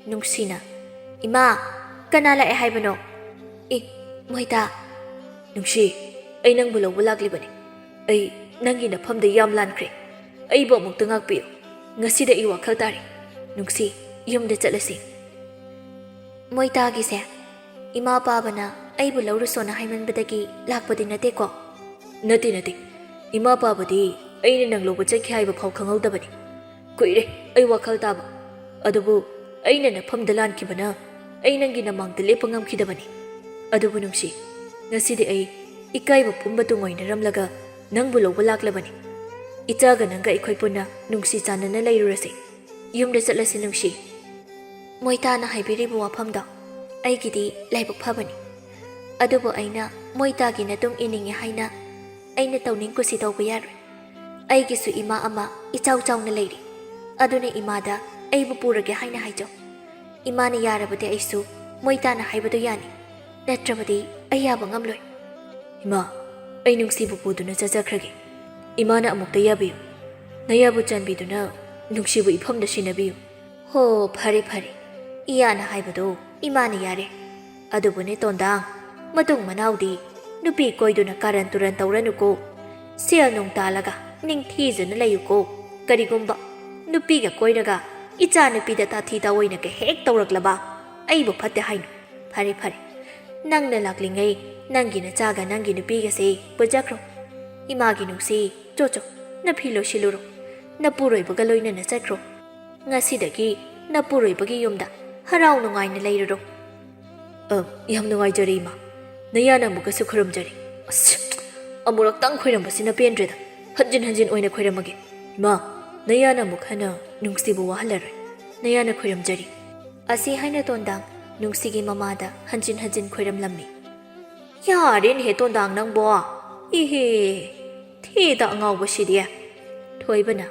ꯅꯨꯡꯁꯤꯅ, "ꯏꯃꯥ, ꯀꯅꯥ ꯂꯥꯛꯑꯦ ꯍꯥꯏꯕꯅꯣ?" "ꯑꯦ, ꯃꯣꯏꯗ꯫" "ꯅꯨꯡꯁꯤ, ꯑꯩ ꯅꯪꯕꯨ ꯂꯧꯕ ꯂꯥꯛꯂꯤꯕꯅꯤ꯫ ꯑꯩ ꯅꯪꯒꯤ ꯅꯐꯝꯗ ꯌꯥꯝ ꯂꯥꯟꯈ꯭ꯔꯦ꯫ ꯑꯩꯕꯨ ꯑꯃꯨꯛꯇ ꯉꯥꯛꯄꯤꯌꯨ꯫ ꯉꯁꯤꯗꯤ ꯑꯩ ꯋꯥꯈꯜ ꯇꯥꯔꯦ꯫ ꯅꯨꯡꯁꯤ, ꯌꯨꯝꯗ ꯆꯠꯂꯁꯤ꯫" "ꯃꯣꯏꯇꯥꯒꯤꯁꯦ ꯏꯃꯥ ꯄꯥꯕꯅ ꯑꯩꯕꯨ ꯂꯧꯔꯨꯁꯣꯅ ꯍꯥꯏꯃꯟꯕꯗꯒꯤ ꯂꯥꯛꯄꯗꯤ ꯅꯠꯇꯦꯀꯣ?" "ꯅꯠꯇꯦ, ꯅꯠꯇꯦ꯫ ꯏꯃꯥ ꯄꯥꯕꯗꯤ ꯑꯩꯅ ꯅꯪ ꯂꯧꯕ ꯆꯠꯈꯤ ꯍꯥꯏꯕ ꯐꯥꯎ ꯈꯪꯍꯧꯗꯕꯅꯤ꯫ ꯀꯨꯏꯔꯦ ꯑꯩ ꯋꯥꯈꯜ ꯇꯥꯕ꯫ ꯑꯗꯨꯕꯨ ꯑꯩꯅ ꯅꯐꯝꯗ ꯂꯥꯟꯈꯤꯕꯅ ꯑꯩ ꯅꯪꯒꯤ ꯅꯃꯥꯡꯗ ꯂꯦꯞꯄ ꯉꯝꯈꯤꯗꯕꯅꯤ꯫ ꯑꯗꯨꯕꯨ ꯅꯨꯡꯁꯤ, ꯉꯁꯤꯗꯤ ꯑꯩ ꯏꯀꯥꯏꯕ ꯄꯨꯝꯕ ꯇꯨꯡꯑꯣꯏꯅꯔꯝꯂꯒ ꯅꯪꯕꯨ ꯂꯧꯕ ꯂꯥꯛꯂꯕꯅꯤ꯫ ꯏꯆꯥꯒ ꯅꯪꯒ ꯑꯩꯈꯣꯏ ꯄꯨꯟꯅ ꯅꯨꯡꯁꯤ ꯆꯥꯟꯅꯅ ꯂꯩꯔꯨꯔꯁꯤ꯫ ꯌꯨꯝꯗ ꯆꯠꯂꯁꯤ ꯅꯨꯡꯁꯤ꯫" ꯃꯣꯏꯇꯥꯅ ꯍꯥꯏꯕꯤꯔꯤꯕ ꯋꯥꯐꯝꯗꯣ ꯑꯩꯒꯤꯗꯤ ꯂꯥꯏꯕꯛ ꯐꯕꯅꯤ꯫ ꯑꯗꯨꯕꯨ ꯑꯩꯅ ꯃꯣꯏꯇꯥꯒꯤ ꯃꯇꯨꯡ ꯏꯅꯤꯡꯉꯦ ꯍꯥꯏꯅ ꯑꯩꯅ ꯇꯧꯅꯤꯡ ꯀꯨꯁꯤ ꯇꯧꯕ ꯌꯥꯔꯣꯏ꯫ ꯑꯩꯒꯤꯁꯨ ꯏꯃꯥ ꯑꯃ ꯏꯆꯥꯎ ꯆꯥꯎꯅ ꯂꯩꯔꯤ꯫ ꯑꯗꯨꯅ ꯏꯃꯥꯗ ꯑꯩꯕꯨ ꯄꯨꯔꯒꯦ ꯍꯥꯏꯅ ꯍꯥꯏꯖꯧ꯫ ꯏꯃꯥꯅ ꯌꯥꯔꯕꯗꯤ ꯑꯩꯁꯨ ꯃꯣꯏꯇꯥꯅ ꯍꯥꯏꯕꯗꯣ ꯌꯥꯅꯤ, ꯅꯠꯇ꯭ꯔꯕꯗꯤ ꯑꯩ ꯌꯥꯕ ꯉꯝꯂꯣꯏ꯫ ꯏꯃꯥ, ꯑꯩ ꯅꯨꯡꯁꯤꯕꯨ ꯄꯨꯗꯨꯅ ꯆꯠꯆꯈ꯭ꯔꯒꯦ꯫ ꯏꯃꯥꯅ ꯑꯃꯨꯛꯇ ꯌꯥꯕꯤꯌꯨ꯫ ꯅꯌꯥꯕꯨ ꯆꯥꯟꯕꯤꯗꯨꯅ ꯅꯨꯡꯁꯤꯕꯨ ꯏꯐꯝꯗ ꯁꯤꯟꯅꯕꯤꯌꯨ꯫ ꯍꯣ, ꯐꯔꯦ ꯐꯔꯦ, ꯏꯌꯥꯅ ꯍꯥꯏꯕꯗꯣ ꯏꯃꯥꯅ ꯌꯥꯔꯦ꯫ ꯑꯗꯨꯕꯨꯅꯦ ꯇꯣꯟꯗꯥꯡ, ꯃꯇꯨꯡ ꯃꯅꯥꯎꯗꯤ ꯅꯨꯄꯤ ꯀꯣꯏꯗꯨꯅ ꯀꯥꯔꯟ ꯇꯨꯔꯟ ꯇꯧꯔꯅꯨꯀꯣ꯫ ꯁꯦꯜ ꯅꯨꯡ ꯇꯥꯜꯂꯒ ꯅꯤꯡꯊꯤꯖꯅ ꯂꯩꯌꯨꯀꯣ꯫ ꯀꯔꯤꯒꯨꯝꯕ ꯅꯨꯄꯤꯒ ꯀꯣꯏꯔꯒ ꯏꯆꯥ ꯅꯨꯄꯤꯗ ꯇꯥꯊꯤ ꯇꯥꯑꯣꯏꯅꯒ ꯍꯦꯛ ꯇꯧꯔꯛꯂꯕ, ꯑꯩꯕꯨ ꯐꯠꯇꯦ ꯍꯥꯏꯅꯨ꯫ ꯐꯔꯦ ꯐꯔꯦ, ꯅꯪꯅ ꯂꯥꯛꯂꯤꯉꯩ ꯅꯪꯒꯤ ꯅꯆꯥꯒ ꯅꯪꯒꯤ ꯅꯨꯄꯤꯒꯁꯦ ꯄꯨꯖꯈ꯭ꯔꯣ꯫ ꯏꯃꯥꯒꯤ ꯅꯨꯡꯁꯤ, ꯆꯣ ꯆꯣ, ꯅꯐꯤ ꯂꯣꯏꯁꯤꯜꯂꯨꯔꯣ꯫ ꯅꯄꯨꯔꯣꯏꯕꯒ ꯂꯣꯏꯅꯅ ꯆꯠꯈ꯭ꯔꯣ꯫ ꯉꯁꯤꯗꯒꯤ ꯅꯄꯨꯔꯣꯏꯕꯒꯤ ꯌꯨꯝꯗ ꯍꯔꯥꯎ ꯅꯨꯡꯉꯥꯏꯅ ꯂꯩꯔꯨꯔꯣ꯫ ꯑ, ꯌꯥꯝ ꯅꯨꯡꯉꯥꯏꯖꯔꯦ ꯏꯃꯥ꯫ ꯅꯌꯥꯅ ꯑꯃꯨꯛꯀꯁꯨ ꯈꯨꯔꯨꯝꯖꯔꯤ꯫ ꯑꯁ, ꯑꯃꯨꯔꯛꯇꯪ ꯈꯣꯏꯔꯝꯕꯁꯤꯅ ꯄꯦꯟꯗ꯭ꯔꯦꯗ꯫ ꯍꯟꯖꯤꯟ ꯍꯟꯖꯤꯟ ꯑꯣꯏꯅ ꯈꯣꯏꯔꯝꯃꯒꯦ꯫ ꯏꯃꯥ, ꯅꯌꯥꯅ ꯑꯃꯨꯛ ꯍꯟꯅ ꯅꯨꯡꯁꯤꯕꯨ ꯋꯥꯍꯜꯂꯔꯣꯏ꯫ ꯅꯌꯥꯅ ꯈꯣꯏꯔꯝꯖꯔꯤ꯫ ꯑꯁꯤ ꯍꯥꯏꯅ ꯇꯣꯟꯗꯥꯡ ꯅꯨꯡꯁꯤꯒꯤ ꯃꯃꯥꯗ ꯍꯟꯖꯤꯟ ꯍꯟꯖꯤꯟ ꯈꯣꯏꯔꯝꯂꯝꯃꯤ꯫ ꯌꯥꯔꯦꯅꯦꯍꯦ ꯇꯣꯟꯗꯥꯡ ꯅꯪꯕꯣ꯫ ꯏꯍꯦ, ꯊꯦꯗ ꯑꯉꯥꯎꯕꯁꯤꯗꯤ꯫ ꯊꯣꯏꯕꯅ,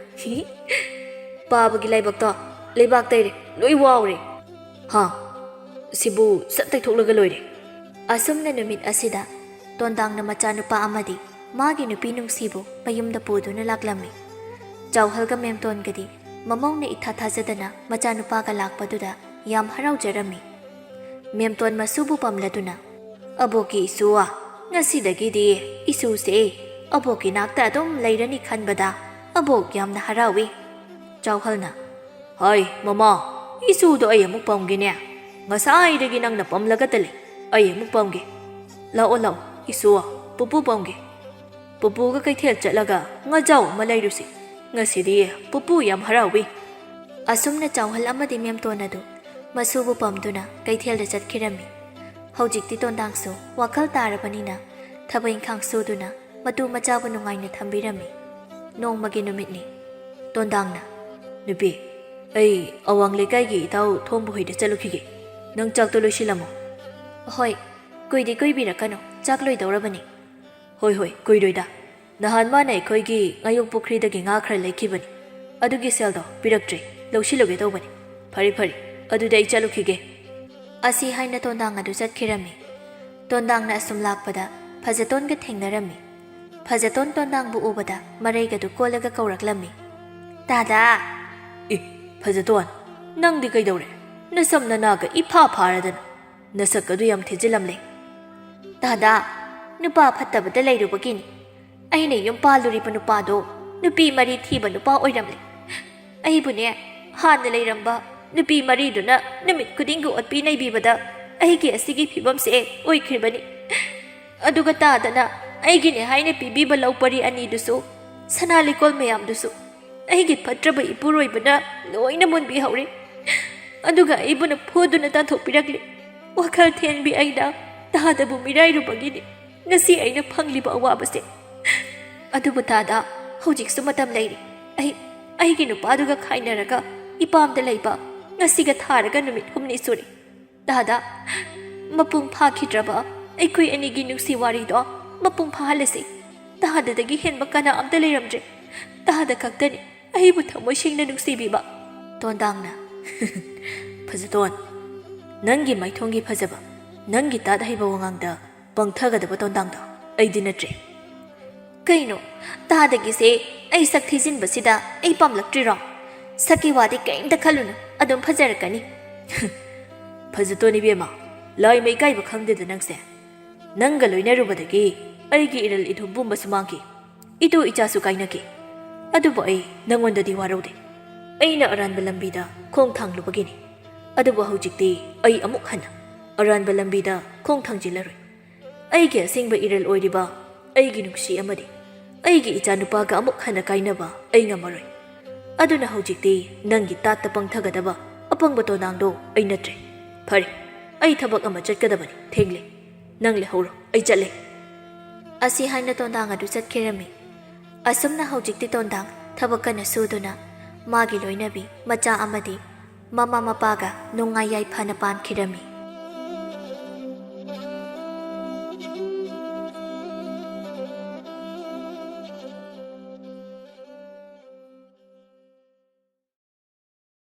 ꯄꯥꯕꯒꯤ ꯂꯥꯏꯕꯛꯇꯣ ꯂꯩꯕꯥꯛ ꯇꯩꯔꯦ, ꯂꯣꯏ ꯋꯥꯎꯔꯦ꯫ ꯍꯥ, ꯁꯤꯕꯨ ꯁꯠ ꯇꯩꯊꯣꯛꯂꯒ ꯂꯣꯏꯔꯦ꯫ ꯑꯁꯨꯝꯅ ꯅꯨꯃꯤꯠ ꯑꯁꯤꯗ ꯇꯣꯟꯗꯥꯡꯅ ꯃꯆꯥꯅꯨꯄꯥ ꯑꯃꯗꯤ ꯃꯥꯒꯤ ꯅꯨꯄꯤ ꯅꯨꯡꯁꯤꯕꯨ ꯃꯌꯨꯝꯗ ꯄꯨꯗꯨꯅ ꯂꯥꯛꯂꯝꯃꯤ꯫ ꯆꯥꯎꯍꯜꯒ ꯃꯦꯝꯇꯣꯟꯒꯗꯤ ꯃꯃꯧꯅ ꯏꯊꯥ ꯊꯥꯖꯗꯅ ꯃꯆꯥꯅꯨꯄꯥꯒ ꯂꯥꯛꯄꯗꯨꯗ ꯌꯥꯝ ꯍꯔꯥꯎꯖꯔꯝꯃꯤ꯫ ꯃꯦꯝꯇꯣꯟ ꯃꯁꯨꯕꯨ ꯄꯝꯂꯗꯨꯅ, "ꯑꯕꯣꯛꯀꯤ ꯏꯁꯨ, ꯉꯁꯤꯗꯒꯤꯗꯤ ꯏꯁꯨꯁꯦ ꯑꯕꯣꯛꯀꯤ ꯅꯥꯛꯇ ꯑꯗꯨꯝ ꯂꯩꯔꯅꯤ ꯈꯟꯕꯗ ꯑꯕꯣꯛ ꯌꯥꯝꯅ ꯍꯔꯥꯎꯏ꯫" ꯆꯥꯎꯍꯜꯅ, "ꯍꯥꯏ ꯃꯃꯥ, ꯏꯁꯨꯗꯣ ꯑꯩ ꯑꯃꯨꯛ ꯄꯝꯒꯦꯅꯦ꯫ ꯉꯁꯥꯏꯗꯒꯤ ꯅꯪꯅ ꯄꯝꯂꯒꯇ ꯂꯩ꯫ ꯑꯩ ꯑꯃꯨꯛ ꯄꯝꯒꯦ꯫ ꯂꯥꯛꯑꯣ ꯂꯥꯛꯑꯣ ꯏꯁꯨ, ꯄꯨꯄꯨ ꯄꯝꯒꯦ꯫ ꯄꯨꯄꯨꯒ ꯀꯩꯊꯦꯜ ꯆꯠꯂꯒ ꯉꯥꯖꯥꯎ ꯑꯃ ꯂꯩꯔꯨꯁꯤ꯫ ꯉꯁꯤꯗꯤ ꯄꯨꯄꯨ ꯌꯥꯝ ꯍꯔꯥꯎꯏ꯫" ꯑꯁꯨꯝꯅ ꯆꯥꯎꯍꯜ ꯑꯃꯗꯤ ꯃꯦꯝꯇꯣꯟ ꯑꯗꯨ ꯃꯁꯨꯕꯨ ꯄꯝꯗꯨꯅ ꯀꯩꯊꯦꯜꯗ ꯆꯠꯈꯤꯔꯝꯃꯤ꯫ ꯍꯧꯖꯤꯛꯇꯤ ꯇꯣꯟꯗꯥꯡꯁꯨ ꯋꯥꯈꯜ ꯇꯥꯔꯕꯅꯤꯅ ꯊꯕꯛ ꯏꯪꯈꯥꯡ ꯁꯨꯗꯨꯅ ꯃꯇꯨ ꯃꯆꯥꯕꯨ ꯅꯨꯡꯉꯥꯏꯅ ꯊꯝꯕꯤꯔꯝꯃꯤ꯫ ꯅꯣꯡꯃꯒꯤ ꯅꯨꯃꯤꯠꯅꯤ꯫ ꯇꯣꯟꯗꯥꯡꯅ, "ꯅꯨꯄꯤ, ꯑꯩ ꯑꯋꯥꯡ ꯂꯩꯀꯥꯏꯒꯤ ꯏꯇꯥꯎ ꯊꯣꯝꯕ ꯍꯣꯏꯗ ꯆꯠꯂꯨꯈꯤꯒꯦ꯫ ꯅꯪ ꯆꯥꯛꯇꯣ ꯂꯣꯏꯁꯤꯜꯂꯝꯃꯣ꯫ ꯍꯣꯏ, ꯀꯨꯏꯗꯤ ꯀꯨꯏꯕꯤꯔꯛꯀꯅꯨ, ꯆꯥꯛ ꯂꯣꯏꯗꯧꯔꯕꯅꯤ꯫ ꯍꯣꯏ, ꯍꯣꯏ, ꯀꯨꯏꯔꯣꯏꯗ꯫ ꯅꯍꯥꯟ ꯃꯥꯅ ꯑꯩꯈꯣꯏꯒꯤ ꯉꯥꯌꯣꯛ ꯄꯨꯈ꯭ꯔꯤꯗꯒꯤ ꯉꯥ ꯈꯔ ꯂꯩꯈꯤꯕꯅꯤ꯫ ꯑꯗꯨꯒꯤ ꯁꯦꯜꯗꯣ ꯄꯤꯔꯛꯇ꯭ꯔꯦ, ꯂꯧꯁꯤꯜꯂꯨꯒꯦ ꯇꯧꯕꯅꯤ꯫ ꯐꯔꯦ, ꯐꯔꯦ, ꯑꯗꯨꯗꯤ ꯑꯩ ꯆꯠꯂꯨꯈꯤꯒꯦ꯫ ꯑꯁꯤ ꯍꯥꯏꯅ ꯇꯣꯟꯗꯥꯡ ꯑꯗꯨ ꯆꯠꯈꯤꯔꯝꯃꯤ꯫ ꯇꯣꯟꯗꯥꯡꯅ ꯑꯁꯨꯝ ꯂꯥꯛꯄꯗ ꯐꯖꯇꯣꯟꯒ ꯊꯦꯡꯅꯔꯝꯃꯤ꯫ ꯐꯖꯇꯣꯟ ꯇꯣꯟꯗꯥꯡꯕꯨ ꯎꯕꯗ ꯃꯔꯩꯒꯗꯨ ꯀꯣꯜꯂꯒ ꯀꯧꯔꯛꯂꯝꯃꯤ꯫ "ꯇꯥꯗꯥ!" "ꯑꯦ, ꯐꯖꯇꯣꯟ, ꯅꯪꯗꯤ ꯀꯩꯗꯧꯔꯦ? ꯅꯁꯝ ꯅꯅꯥꯒ ꯏꯐꯥ ꯐꯥꯔꯗꯅ꯫ ꯅꯁꯛ ꯑꯗꯨ ꯌꯥꯝ ꯊꯤꯖꯤꯜꯂꯝꯂꯦ꯫" "ꯇꯥꯗꯥ, ꯅꯨꯄꯥ ꯐꯠꯇꯕꯗ ꯂꯩꯔꯨꯕꯒꯤꯅꯤ꯫ ꯑꯩꯅ ꯌꯨꯝ ꯄꯥꯜꯂꯨꯔꯤꯕ ꯅꯨꯄꯥꯗꯣ ꯅꯨꯄꯤ ꯃꯔꯤ ꯊꯤꯕ ꯅꯨꯄꯥ ꯑꯣꯏꯔꯝꯂꯦ꯫ ꯑꯩꯕꯨꯅꯦ, ꯍꯥꯟꯅ ꯂꯩꯔꯝꯕ ꯅꯨꯄꯤ ꯃꯔꯤꯗꯨꯅ ꯅꯨꯃꯤꯠ ꯈꯨꯗꯤꯡꯒꯤ ꯑꯣꯠꯄꯤ ꯅꯩꯕꯤꯕꯗ ꯑꯩꯒꯤ ꯑꯁꯤꯒꯤ ꯐꯤꯕꯝꯁꯦ ꯑꯣꯏꯈ꯭ꯔꯤꯕꯅꯤ꯫ ꯑꯗꯨꯒ ꯇꯥꯗꯅ ꯑꯩꯒꯤꯅꯦ ꯍꯥꯏꯅ ꯄꯤꯕꯤꯕ ꯂꯧ ꯄꯔꯤ ꯑꯅꯤꯗꯨꯁꯨ, ꯁꯅꯥ ꯂꯤꯛꯀꯣꯜ ꯃꯌꯥꯝꯗꯨꯁꯨ ꯑꯩꯒꯤ ꯐꯠꯇ꯭ꯔꯕ ꯏꯄꯨꯔꯣꯏꯕꯅ ꯂꯣꯏꯅ ꯃꯨꯟꯕꯤꯍꯧꯔꯦ꯫ ꯑꯗꯨꯒ ꯑꯩꯕꯨꯅ ꯐꯨꯗꯨꯅ ꯇꯥꯟꯊꯣꯛꯄꯤꯔꯛꯂꯦ꯫ ꯋꯥꯈꯜ ꯊꯦꯟꯕꯤ ꯑꯩꯅ ꯇꯥꯗꯕꯨ ꯃꯤꯔꯥꯏꯔꯨꯕꯒꯤꯅꯤ ꯉꯁꯤ ꯑꯩꯅ ꯐꯪꯂꯤꯕ ꯑꯋꯥꯕꯁꯦ꯫ ꯑꯗꯨꯕꯨ ꯇꯥꯗꯥ, ꯍꯧꯖꯤꯛꯁꯨ ꯃꯇꯝ ꯂꯩꯔꯤ꯫ ꯑꯩ, ꯑꯩꯒꯤ ꯅꯨꯄꯥꯗꯨꯒ ꯈꯥꯏꯅꯔꯒ ꯏꯄꯥꯝꯗ ꯂꯩꯕ ꯉꯁꯤꯒ ꯊꯥꯔꯒ ꯅꯨꯃꯤꯠ ꯍꯨꯝꯅꯤ ꯁꯨꯔꯦ꯫ ꯇꯥꯗꯥ, ꯃꯄꯨꯡ ꯐꯥꯈꯤꯗ꯭ꯔꯕ ꯑꯩꯈꯣꯏ ꯑꯅꯤꯒꯤ ꯅꯨꯡꯁꯤ ꯋꯥꯔꯤꯗꯣ ꯃꯄꯨꯡ ꯐꯥꯍꯜꯂꯁꯤ꯫ ꯇꯥꯗꯥꯗꯒꯤ ꯍꯦꯟꯕ ꯀꯅꯥ ꯑꯝꯇ ꯂꯩꯔꯝꯗ꯭ꯔꯦ꯫ ꯇꯥꯗꯥ ꯈꯛꯇꯅꯤ ꯑꯩꯕꯨ ꯊꯃꯣꯏ ꯁꯦꯡꯅ ꯅꯨꯡꯁꯤꯕꯤꯕ꯫" ꯇꯣꯟꯗꯥꯡꯅ, "ꯐꯖꯇꯣꯟ, ꯅꯪꯒꯤ ꯃꯥꯏꯊꯣꯡꯒꯤ ꯐꯖꯕ, ꯅꯪꯒꯤ ꯇꯥꯠ ꯍꯩꯕ ꯋꯥꯉꯥꯡꯗ ꯄꯪꯊꯒꯗꯕ ꯇꯣꯟꯗꯥꯡꯗꯣ ꯑꯩꯗꯤ ꯅꯠꯇ꯭ꯔꯦ꯫" "ꯀꯩꯅꯣ, ꯇꯥꯗꯒꯤꯁꯦ ꯑꯩ ꯁꯛ ꯊꯤꯖꯤꯟꯕꯁꯤꯗ ꯑꯩ ꯄꯥꯝꯂꯛꯇ꯭ꯔꯤꯔꯣ? ꯁꯛꯀꯤ ꯋꯥꯗꯤ ꯀꯔꯤꯝꯇ ꯈꯜꯂꯨꯅꯨ, ꯑꯗꯨꯝ ꯐꯖꯔꯛꯀꯅꯤ꯫" "ꯐꯖꯇꯣꯟ ꯏꯕꯦꯝꯃ, ꯂꯥꯏ ꯃꯩ ꯀꯥꯏꯕ ꯈꯪꯗꯦꯗ ꯅꯪꯁꯦ꯫ ꯅꯪꯒ ꯂꯣꯏꯅꯔꯨꯕꯗꯒꯤ ꯑꯩꯒꯤ ꯏꯔꯜ ꯏꯊꯨꯝ ꯄꯨꯝꯕꯁꯨ ꯃꯥꯡꯈꯤ, ꯏꯇꯨ ꯏꯆꯥꯁꯨ ꯀꯥꯏꯅꯈꯤ꯫ ꯑꯗꯨꯕꯨ ꯑꯩ ꯅꯪꯉꯣꯟꯗꯗꯤ ꯋꯥꯔꯧꯗꯦ꯫ ꯑꯩꯅ ꯑꯔꯥꯟꯕ ꯂꯝꯕꯤꯗ ꯈꯣꯡ ꯊꯥꯡꯂꯨꯕꯒꯤꯅꯤ꯫ ꯑꯗꯨꯕꯨ ꯍꯧꯖꯤꯛꯇꯤ ꯑꯩ ꯑꯃꯨꯛ ꯍꯟꯅ ꯑꯔꯥꯟꯕ ꯂꯝꯕꯤꯗ ꯈꯣꯡ ꯊꯥꯡꯖꯤꯜꯂꯔꯣꯏ꯫ ꯑꯩꯒꯤ ꯑꯁꯦꯡꯕ ꯏꯔꯜ ꯑꯣꯏꯔꯤꯕ ꯑꯩꯒꯤ ꯅꯨꯡꯁꯤ ꯑꯃꯗꯤ ꯑꯩꯒꯤ ꯏꯆꯥꯅꯨꯄꯥꯒ ꯑꯃꯨꯛ ꯍꯟꯅ ꯀꯥꯏꯅꯕ ꯑꯩ ꯉꯝꯃꯔꯣꯏ꯫ ꯑꯗꯨꯅ ꯍꯧꯖꯤꯛꯇꯤ ꯅꯪꯒꯤ ꯇꯥꯠꯇ ꯄꯪꯊꯒꯗꯕ ꯑꯄꯪꯕ ꯇꯣꯟꯗꯥꯡꯗꯣ ꯑꯩ ꯅꯠꯇ꯭ꯔꯦ꯫ ꯐꯔꯦ, ꯑꯩ ꯊꯕꯛ ꯑꯃ ꯆꯠꯀꯗꯕꯅꯤ, ꯊꯦꯡꯂꯦ꯫ ꯅꯪ ꯂꯩꯍꯧꯔꯣ, ꯑꯩ ꯆꯠꯂꯦ꯫" ꯑꯁꯤ ꯍꯥꯏꯅ ꯇꯣꯟꯗꯥꯡ ꯑꯗꯨ ꯆꯠꯈꯤꯔꯝꯃꯤ꯫ ꯑꯁꯨꯝꯅ ꯍꯧꯖꯤꯛꯇꯤ ꯇꯣꯟꯗꯥꯡ ꯊꯕꯛ ꯀꯟꯅ ꯁꯨꯗꯨꯅ ꯃꯥꯒꯤ ꯂꯣꯏꯅꯕꯤ, ꯃꯆꯥ ꯑꯃꯗꯤ ꯃꯃꯥ ꯃꯄꯥꯒ ꯅꯨꯡꯉꯥꯏ ꯌꯥꯏꯐꯅ ꯄꯥꯟꯈꯤꯔꯝꯃꯤ꯫